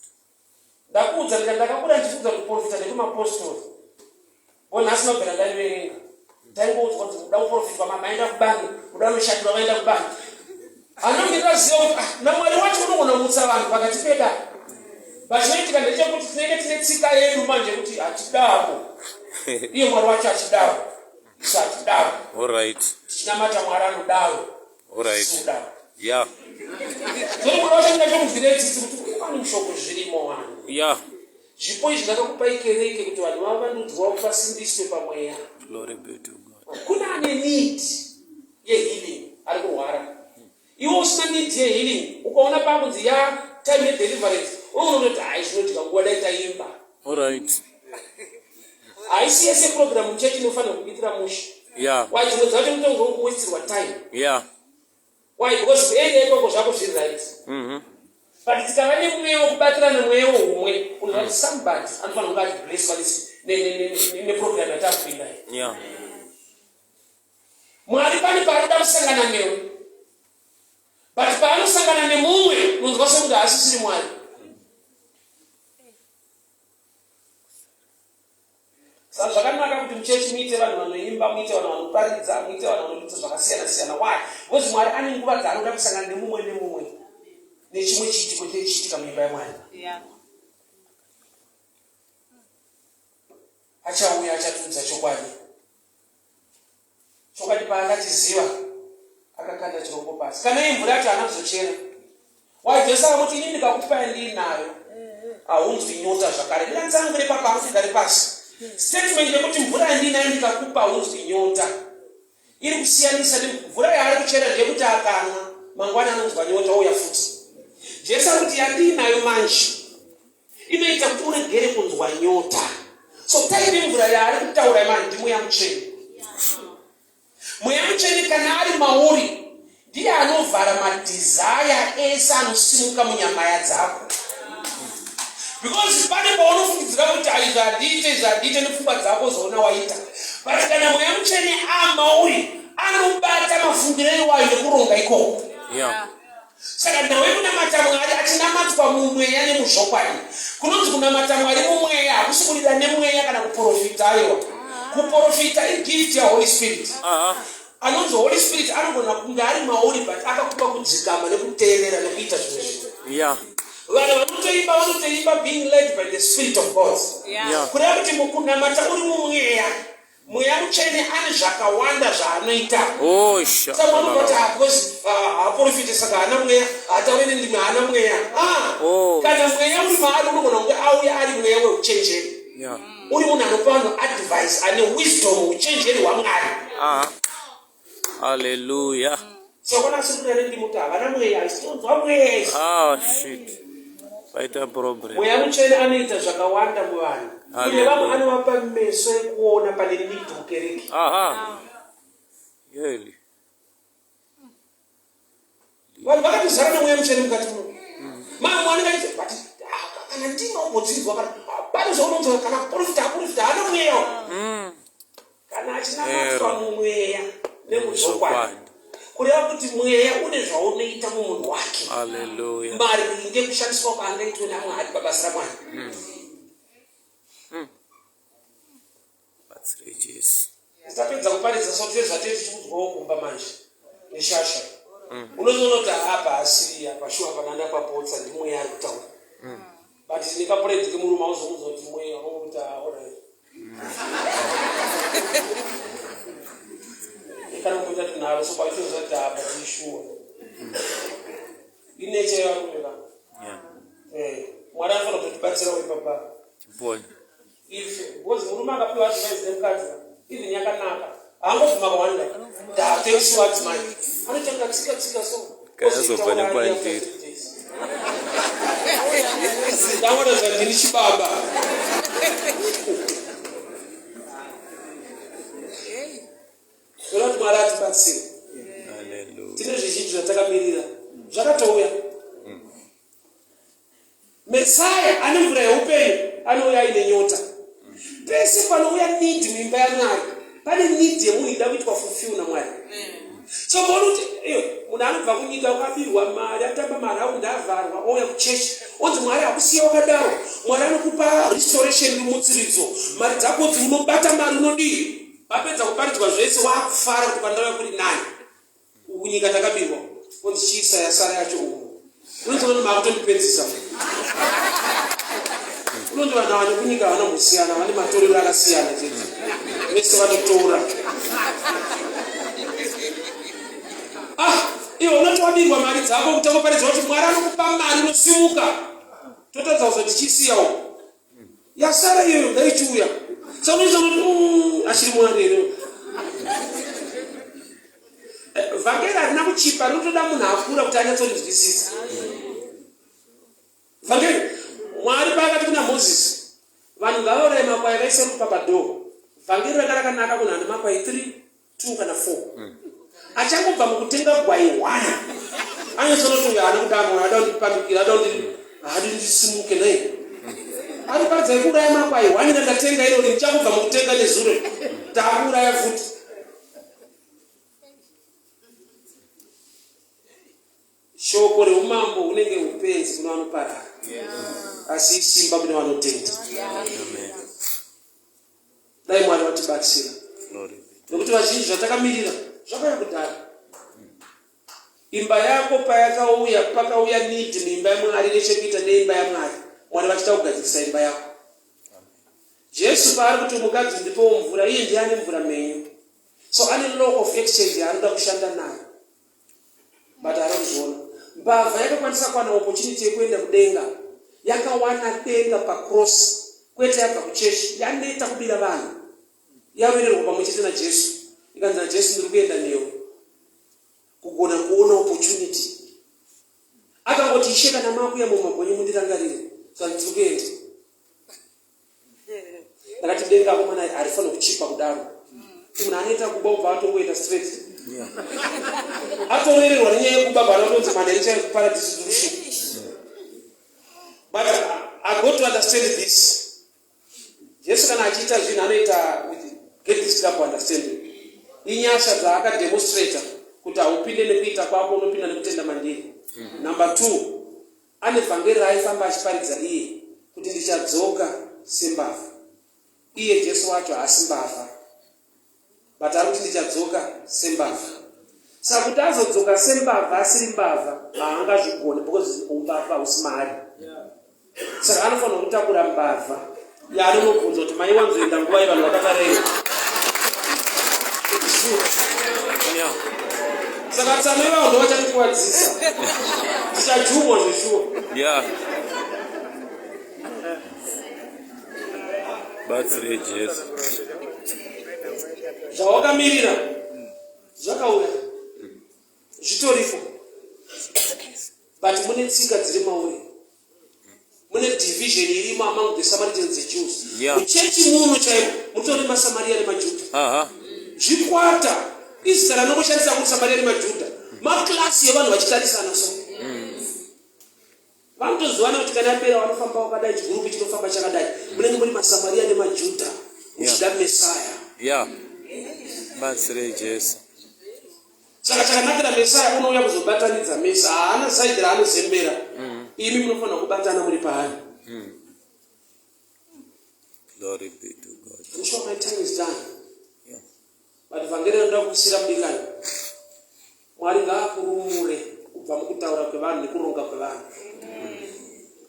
Ndakuudza ndika ndakakura ndichifunga kuti kuprofita ndekumapostori. Bo nhasi nobvira ndariverenga. Taingoudzwa kuti kuda kuprofitwa mama aenda kubani, kuda unoshandura vaenda kubani. Anonge ndaziva kuti ah, naMwari wacho unogona kumutsa vanhu pakati peda. But chinoitika ndechekuti tinenge tine tsika yedu manje kuti hatidaro. Iye Mwari wacho achidaro. Isu hatidaro. All right. Tichinamata Mwari anodaro. All right. Isu kudaro. Yeah. Zvino Mwari wacho ndingatomubvira tsitsi kuti pane mushoko zvirimo wani. Yeah. Zvipo izvi ndakakupai kereke kuti vanhu vavandudzwa kuti vasimbiswe pamweya. Glory be to God. Kuna ane need yehealing ari kurwara. Iwe usina need yehealing ukaona pakunzi ya time yedeliverance unoona kutoti hai zvinodya nguva dai taimba. All right. Haisi yese program muchechi inofanira kuitira mushe. Yeah. Why dzimwe dzacho mutongo wekuwestirwa time. Yeah. Why? Because area ikoko zvako zviri right. But tikava nemweya wekubatirana mweya wehumwe unoziva kuti somebody anofanira kunge achiblesswa neprogram yatakupinda iyi. Yeah. Mwari pane paanoda kusangana newe but paanosangana nemumwe unonzwa sekunge haasisiri Mwari. Saka zvakanaka kuti muchechi muite vanhu vanoimba, muite vanhu vanoparidza, muite vanhu vanoita zvakasiyana siyana. Why? Because Mwari ane nguva dzaanoda kusangana nemumwe nemumwe nechimwe chiitiko chinenge chichiitika muimba yaMwari. Yeah. Achauya achatiudza chokwadi. Chokwadi paakachiziva akakanda chirongo pasi. Kana iyi mvura yacho haana kuzochera. Why Jesu akamuti ini ndikakupa yandiinayo haunzwi nyota zvakare. Ndingatsanangure papa akuti gare pasi. Statement yekuti mvura yandiinayo ndikakupa haunzwi nyota iri kusiyanisa nemvura yaari kuchera ndeyekuti akanwa mangwana anonzwa nyota ouya futi. Jesu ari kuti yandiinayo manje inoita kuti uregere kunzwa nyota. So type mvura yaari kutaura manje ndiMweya Mutsvene. Mweya Mutsvene kana ari mauri ndiye anovhara madesire ese anosimuka munyamaya dzako. Because pane paunofungidzira kuti izvi handiite, izvi handiite nepfungwa dzako zoona waita. But kana Mweya Mutsvene amauri anobata mafungiro iwayo nekuronga ikoko. Yeah. Saka nhau yekunamata Mwari achinamatwa mumweya nemuzvokwadi. Kunonzi kunamata Mwari mumweya hakusi kurira nemweya kana kuporofita aiwa. Kuporofita igift yaHoly Spirit. Anonzi Holy Spirit anogona kunge ari mauri but akakupa kudzikama nekuteerera nekuita zvimwe zvinhu. Yeah. Vanhu vanotoimba vanotoimba being led by the Spirit of God. Yeah. Kureva kuti mukunamata uri mumweya. Mweya Mutsvene ane zvakawanda zvaanoita. Oh, sha. Saka unobva kuti ah, because ah, haaprofite saka haana mweya, haataure nendimi haana mweya. Ah, Oh. kana mweya uri maari unogona kunge auya ari mweya weuchenjeri. Yeah. Uri munhu anopa vanhu advice, ane wisdom, uchenjeri hwaMwari. Ah. Hallelujah. Saka kana asiri kutaura nendimi kuti havana mweya, haisitonzwa mweya isu. Ah, shit. Paita problem. Mweya Mutsvene anoita zvakawanda muvanhu. Kune vamwe anovapa meso ekuona pane need mukereke. Aha. Yeli. Vanhu vakatozara nemweya mutsvene mukati muno. Mamwe anenge achiti but ah, kana ndimi umbodzinzwa kana pane zvaunonzwa kana kuprofita aprofita haana mweya. Kana achinamatwa mumweya nemuzvokwadi. Kureva kuti mweya une zvaunoita mumunhu wake. Hallelujah. Maringe kushandiswa kwaangaitwe naMwari pabasa raMwari. Batsire Jesu. Tapedza kuparidza so tine zvatee tichiudzwawo kumba manje neshasha. Unozoona kuti apa asiri apa shuwa pananda papotsa ndimweya ari kutaura. But tine kapuredhi kemurume auzomuudza kuti mweya wokuti alright. Kana kumboita tunharo so kwaitoziva kuti apa tishuwa. Ineche yevarume ka. Yeah. Eh, Mwari anofanira kutotibatsirawo ipapa. Tipone. If because murume akapiwa advice nemukadzi even yakanaka haangobvuma kawanda. Da thanks you adzimai. Anotanga tsika tsika so. Kayazobva nekwandiri. Ndaona zvandiri chibaba. Toda kuti Mwari atibatsire. Hallelujah. Tine zvizhinji zvatakamirira zvakatouya. Mesaya ane mvura yeupenyu anouya aine nyota. Pese panouya need muimba yaMwari, pane need yemunhu ida kuitwa fulfill naMwari. So maona kuti iyo munhu anobva kunyika akabirwa mari atamba maraundi avharwa ouya kuchechi onzi Mwari hakusiya wakadaro. Mwari anokupa restoration rumutsiridzo mari dzako dzi unobata mari unodii. Vapedza kuparidzwa zvese wakufara kuti pandauya kuri nani. Uku nyika takabirwa onzi chiisa yasara yacho umu. Unonzi vanhu makutondipedzisa. Unonzi vanhu ava nekunyika havana kusiyana vane matorero akasiyana chete. Vese vanotora. Ah, iwe unoti wabirwa mari dzako kutanga paridza kuti Mwari anokupa mari unosimuka. Totadza kuzoti chisiya uko. Yasara iyoyo ngaichiuya. Saka unoita kuti achiri Mwari here? Vhangeri harina kuchipa, rinotoda munhu akura kuti anyatsorinzwisisa. Vhangeri Mwari paakati kuna Mozisi, vanhu ngavauraye makwai vaise ropa padhoo. Vhangeri ranga rakanaka kunhu ane makwai 3, 2 kana 4. Achangobva mukutenga gwai 1 anyatsonoti uyo haana kudaro, ada kundipandukira, ada kundi haadi ndisimuke naye. Ari paridza kuuraya makwai 1 randatenga irori ndichangobva mukutenga nezuro. Takuuraya futi. Shoko reumambo hunenge upenzi kune vanoparara, asi isimba kune vanotenda. Dai Mwari vatibatsira, nekuti vazhinji zvatakamirira zvakauya kudhara. Imba yako payakauya, pakauya need muimba yaMwari nechekuita neimba yaMwari, Mwari vachida kugadzirisa imba yako. Jesu paari kuti mukadzi ndipewo mvura, iye ndiye ane mvura mhenyu. So ane law of exchange yaanoda kushanda nayo. But haana kuzviona. Mbavha yakakwanisa kuwana opportunity yekuenda kudenga. Yakawana denga pacross. Kwete yabva kuchechi. Yaneta kubira vanhu. Yarovererwa pamwe chete naJesu. Ikanzi naJesu ndiri kuenda newe. Kugona kuona opportunity. Akangoti Ishe kana makuya mumabwe enyu mundirangarire. So ndiri kuenda. Ndakati denga akomana harifanira kuchipa kudaro. Munhu anoita kuba ubva atongoenda straight. Atorererwa nenyaya yekuba bana kutonzi manheru chaiyo kuparadhiso kusvika. But I got to understand this. Jesu kana achiita zvinhu anoita with get this double understanding. Inyasha dzaakademonstrata kuti haupinde nekuita kwako unopinda nekutenda mandiri. Number 2, ane vhangeri raaifamba achiparidza iye kuti ndichadzoka sembavha. Iye Jesu wacho haasi mbavha. But ari kuti ndichadzoka sembavha. Saka kuti azodzoka sembavha asiri mbavha haangazvigoni because umbavha hausi maari. Saka anofanirwa kutakura mbavha yaanonobvunza kuti maiwanzoenda nguvai vanhu vakatarei. zveshuwa. Yeah. Saka tsano ivavo ndo vachatikuvadzisa. Tichajumwa zveshuwa. Yeah. Batsire Jesu. Zvawakamirira zvakauya. Zvitoripo. But mune tsika dziri mauri. Mune division irimo among the Samaritans the Jews. Yeah. Muchechi muno chaimo mutori maSamaria nemaJudha. Aha. Zvikwata izita ranongoshandisa kuti Samaria nemaJudha. Maklasi evanhu vachitarisana so. Vanotozivana kuti kana yapera vanofamba wakadai chigurupu chinofamba chakadai. Munenge muri maSamaria nemaJudha muchida Mesaya. Yeah. Batsire Jesu. Saka chakanakira Mesaya unouya kuzobatanidza mese, haana side raanozembera. Imi munofanira kubatana muri paari. Glory be to God. I'm sure my time is done. Yeah. But vhangeri rinoda kusira mudikani. Mwari ngaakurumure kubva mukutaura kwevanhu nekuronga kwevanhu.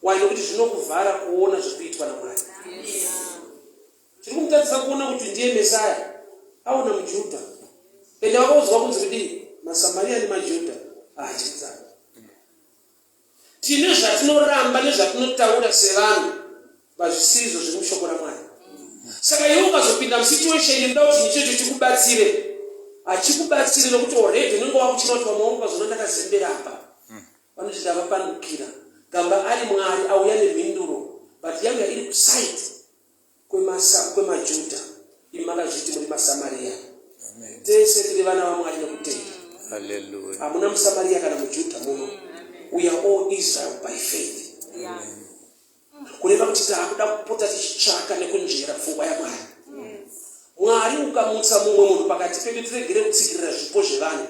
Why? Nokuti zvinokuvhara kuona zviri kuitwa naMwari. Chiri kumutadzisa kuona kuti ndiye Mesaya aona muJudha. Ende vakaudzwa kunzi kudii? MaSamaria nemaJudha haadyidzani. Tine zvatinoramba nezvatinotaura sevanhu vazvisirizvo zviri mushoko raMwari. Saka iwe ukazopinda musituation inoda kuti chinhu ichocho chikubatsire, hachikubatsiri nokuti already unenge wakuchira kuti vamwe vangu vazoona ndakazembera apa. Vanoti ndavapandukira. Gamba ari Mwari auya nemhinduro but yauya iri kuside kwemaJudha. Imi makazviti muri maSamaria. Tese tiri vana vaMwari nekutenda. Hallelujah. Hamuna muSamaria kana muJudha muno. We are all Israel by faith. Kureva kuti taakuda kupota tichitsvaka nekunzvera pfungwa yaMwari. Mwari ukamutsa mumwe munhu pakati pedu tiregere kutsikirira zvipo zvevanhu.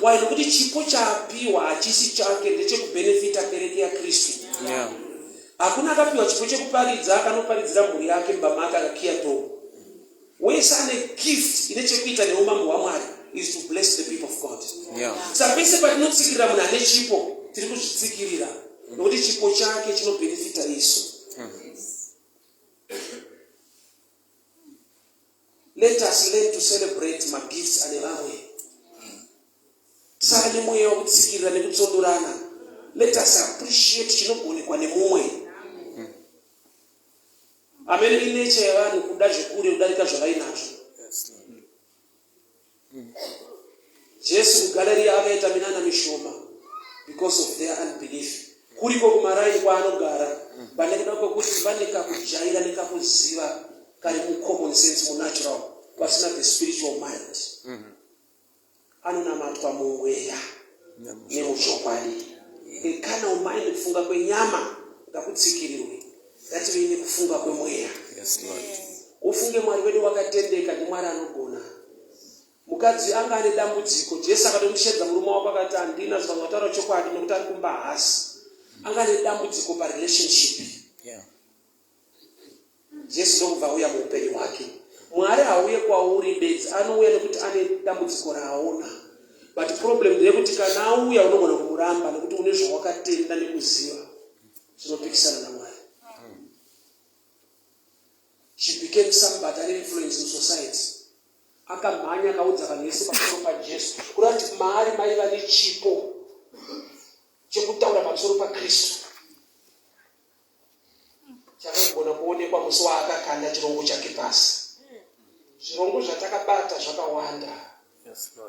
Why? Nokuti chipo chaapiwa hachisi chake, ndechekubhenefita kereke yaKristu. Yeah. Hakuna akapiwa chipo chekuparidza akanoparidzira mhuri yake mumba make akakiya door. Wese ane gift ine chekuita neumambo hwaMwari is to bless the people of God. Yeah. Saka pese patinotsikirira munhu ane chipo tiri kuzvitsikirira nokuti chipo chake chinobhenefita isu. Let us learn to celebrate magifts ane vamwe. Tisave nemweya wekutsikirira nekutsondorana. Let us appreciate chinogonekwa nemumwe. Amen. Inature yevanhu kuda zvekure kudarika zvavainazvo. Yes, Lord. Jesu kuGalirea akaita minana mishoma because of their unbelief. Kuriko kumaraini kwaanogara pane kuda kwekuti pane kakujaira nekakuziva kari mucommon sense munatural vasina the spiritual mind. Anonamatwa mumweya nemuchokwadi. A carnal mind kufunga kwenyama ngakutsikirirwe. Ngativei nekufunga kwemweya. Yes, Lord. Ufunge Mwari wedu wakatendeka ndiMwari anogona. Mukadzi anga ane dambudziko. Jesu akatomushedza murume wako akati handina zvikanzi wataura chokwadi nokuti ari kumba haasi. Anga ane dambudziko parelationship. Yeah. Jesu ndokubva auya muupenyu hwake. Mwari hauye kwauri bedzi, anouya nekuti ane dambudziko raaona. But problem ndeyekuti kana auya unogona kumuramba nekuti une zvawakatenda nekuziva zvinopikisana naMwari. She became somebody ane influence in society. Akamhanya akaudza vanhu vese pamusoro paJesu. Kureva kuti maari maiva nechipo chekutaura pamusoro paKristu. Chakagona kuonekwa musi waakakanda chirongo chake pasi. Zvirongo zvatakabata zvakawanda.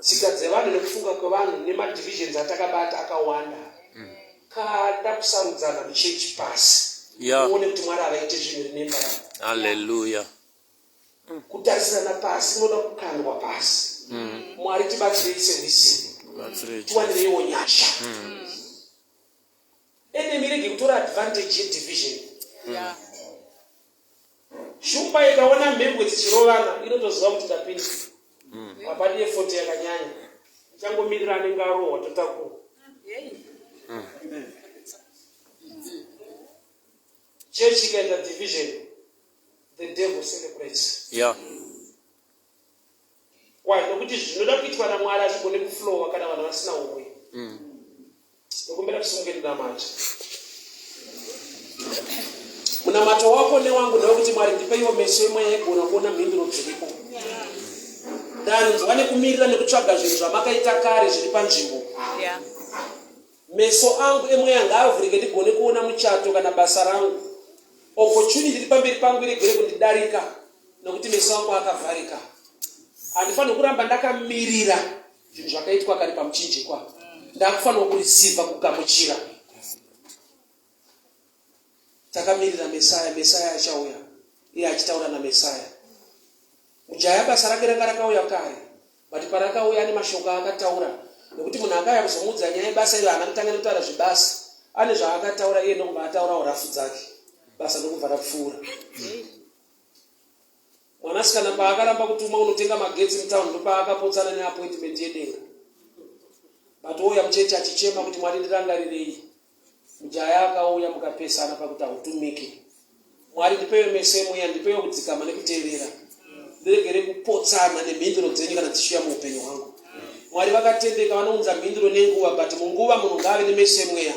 Tsika dzevanhu nekufunga kwevanhu nemadivisions atakabata akawanda. Kanda kusarudzana muchechi pasi. Yeah. Uone kuti Mwari havaite zvinhu rine mbara. Hallelujah. Kutarisirana pasi kunoda kukandwa pasi. Mwari tibatsirei sehwisiri. Batsirei. Tiwanireiwo nyasha. Enemy irege kutora advantage yedivision. Yeah. Shumba ikaona mhembwe dzichirovana inotoziva kuti ndapinda. Hapadi effort yakanyanya. Ichangomirira anenge arohwa totakura. Church ikaita division, the devil celebrates. Yeah. Why? Nokuti zvinoda kuitwa naMwari hazvigone kuflowa kana vanhu vasina humwe. Ndokumbira tisimuke tinamate. Munamato wako newangu ndewekuti Mwari ndipeiwo meso emweya egona kuona mhinduro dziripo. Ndanzwa nekumirira nekutsvaga zvinhu zvamakaita kare zviri panzvimbo. Yeah. Meso angu emweya ngaavhurike ndigone kuona muchato kana basa rangu. Opportunity iri pamberi pangu iregere kundidarika nokuti meso angu akavharika. Handifanirwi kuramba ndakamirira zvinhu zvakaitwa kare pamuchinjikwa. Ndakufanirwa kureceiver kugamuchira. Takamirira Mesaya, Mesaya achauya. Iye achitaura naMesaya. Mujaya basa rake ranga rakauya kare but parakauya ane mashoko aakataura nekuti munhu akauya kuzomuudza nyaya yebasa iro haana kutanga nekutaura zvebasa ane zvaakataura iye ndokubva ataurawo rafu dzake basa ndokubva rapfuura. Mwanasikana paakaramba kutumwa kunotenga magetsi mutown ndopaakapotsana neappointment yedenga but ouya muchechi achichema kuti Mwari ndirangarirei. Mujaya akauya mukapesana pakuti hautumike. Mwari ndipewe meso emweya, ndipewe kudzikama nekuteerera. Ndiregere kupotsana nemhinduro dzenyu kana dzichiuya muupenyu hwangu. Mwari vakatendeka vanounza mhinduro nenguva but munguva munhu ngaave nemeso emweya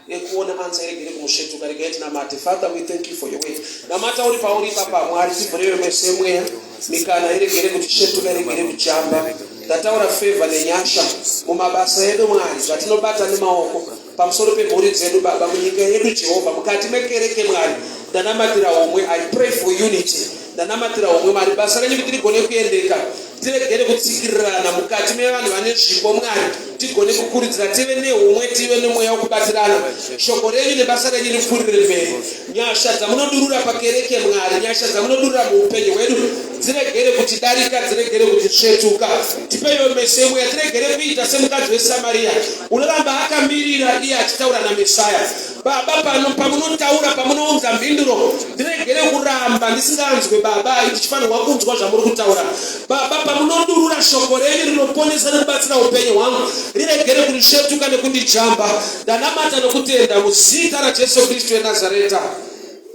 ekuona answer iregere kumusvetuka. Regai tinamate. Father we thank you for your word. Namata uri pauri ipapa Mwari tivhurewe meso emweya mikana iregere kutisvetuka iregere kujamba. Ndataura favor nenyasha mumabasa edu Mwari zvatinobata nemaoko pamusoro pemhuri dzedu Baba munyika yedu Jehovha mukati mekereke Mwari ndanamatira homwe I pray for unity ndanamatira homwe Mwari basa renyu kuti rigone kuendeka tiregere kutsikirirana mukati mevanhu vane zvipo Mwari tigone kukurudzira tive nehumwe tive nemweya wekubatirana shoko renyu nebasa renyu ripfuurire mberi Nyasha dzamunodurura pakereke Mwari, nyasha dzamunodurura muupenyu hwedu dziregere kutidarika, dziregere kutisvetuka. Tipeiwo meso emweya, tiregere kuita semukadzi weSamaria unoramba akamirira iye achitaura naMesaya. Baba, pano pamunotaura, pamunounza mhinduro, ndiregere kuramba ndisinganzwe Baba, ndichifanirwa kunzwa zvamuri kutaura. Baba, pamunodurura shoko renyu rinoponesa nekubatsira upenyu hwangu, riregere kundisvetuka nekundijamba. Ndanamata nokutenda muzita raJesu Kristu weNazareta.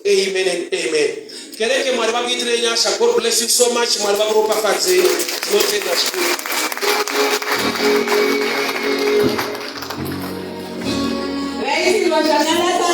Amen and amen. Kereke Mwari vakuitirei nyasha. God bless you so much. Mwari vakuropafadzei. Tinotenda zvikuru. Vaitirwa zvakanaka.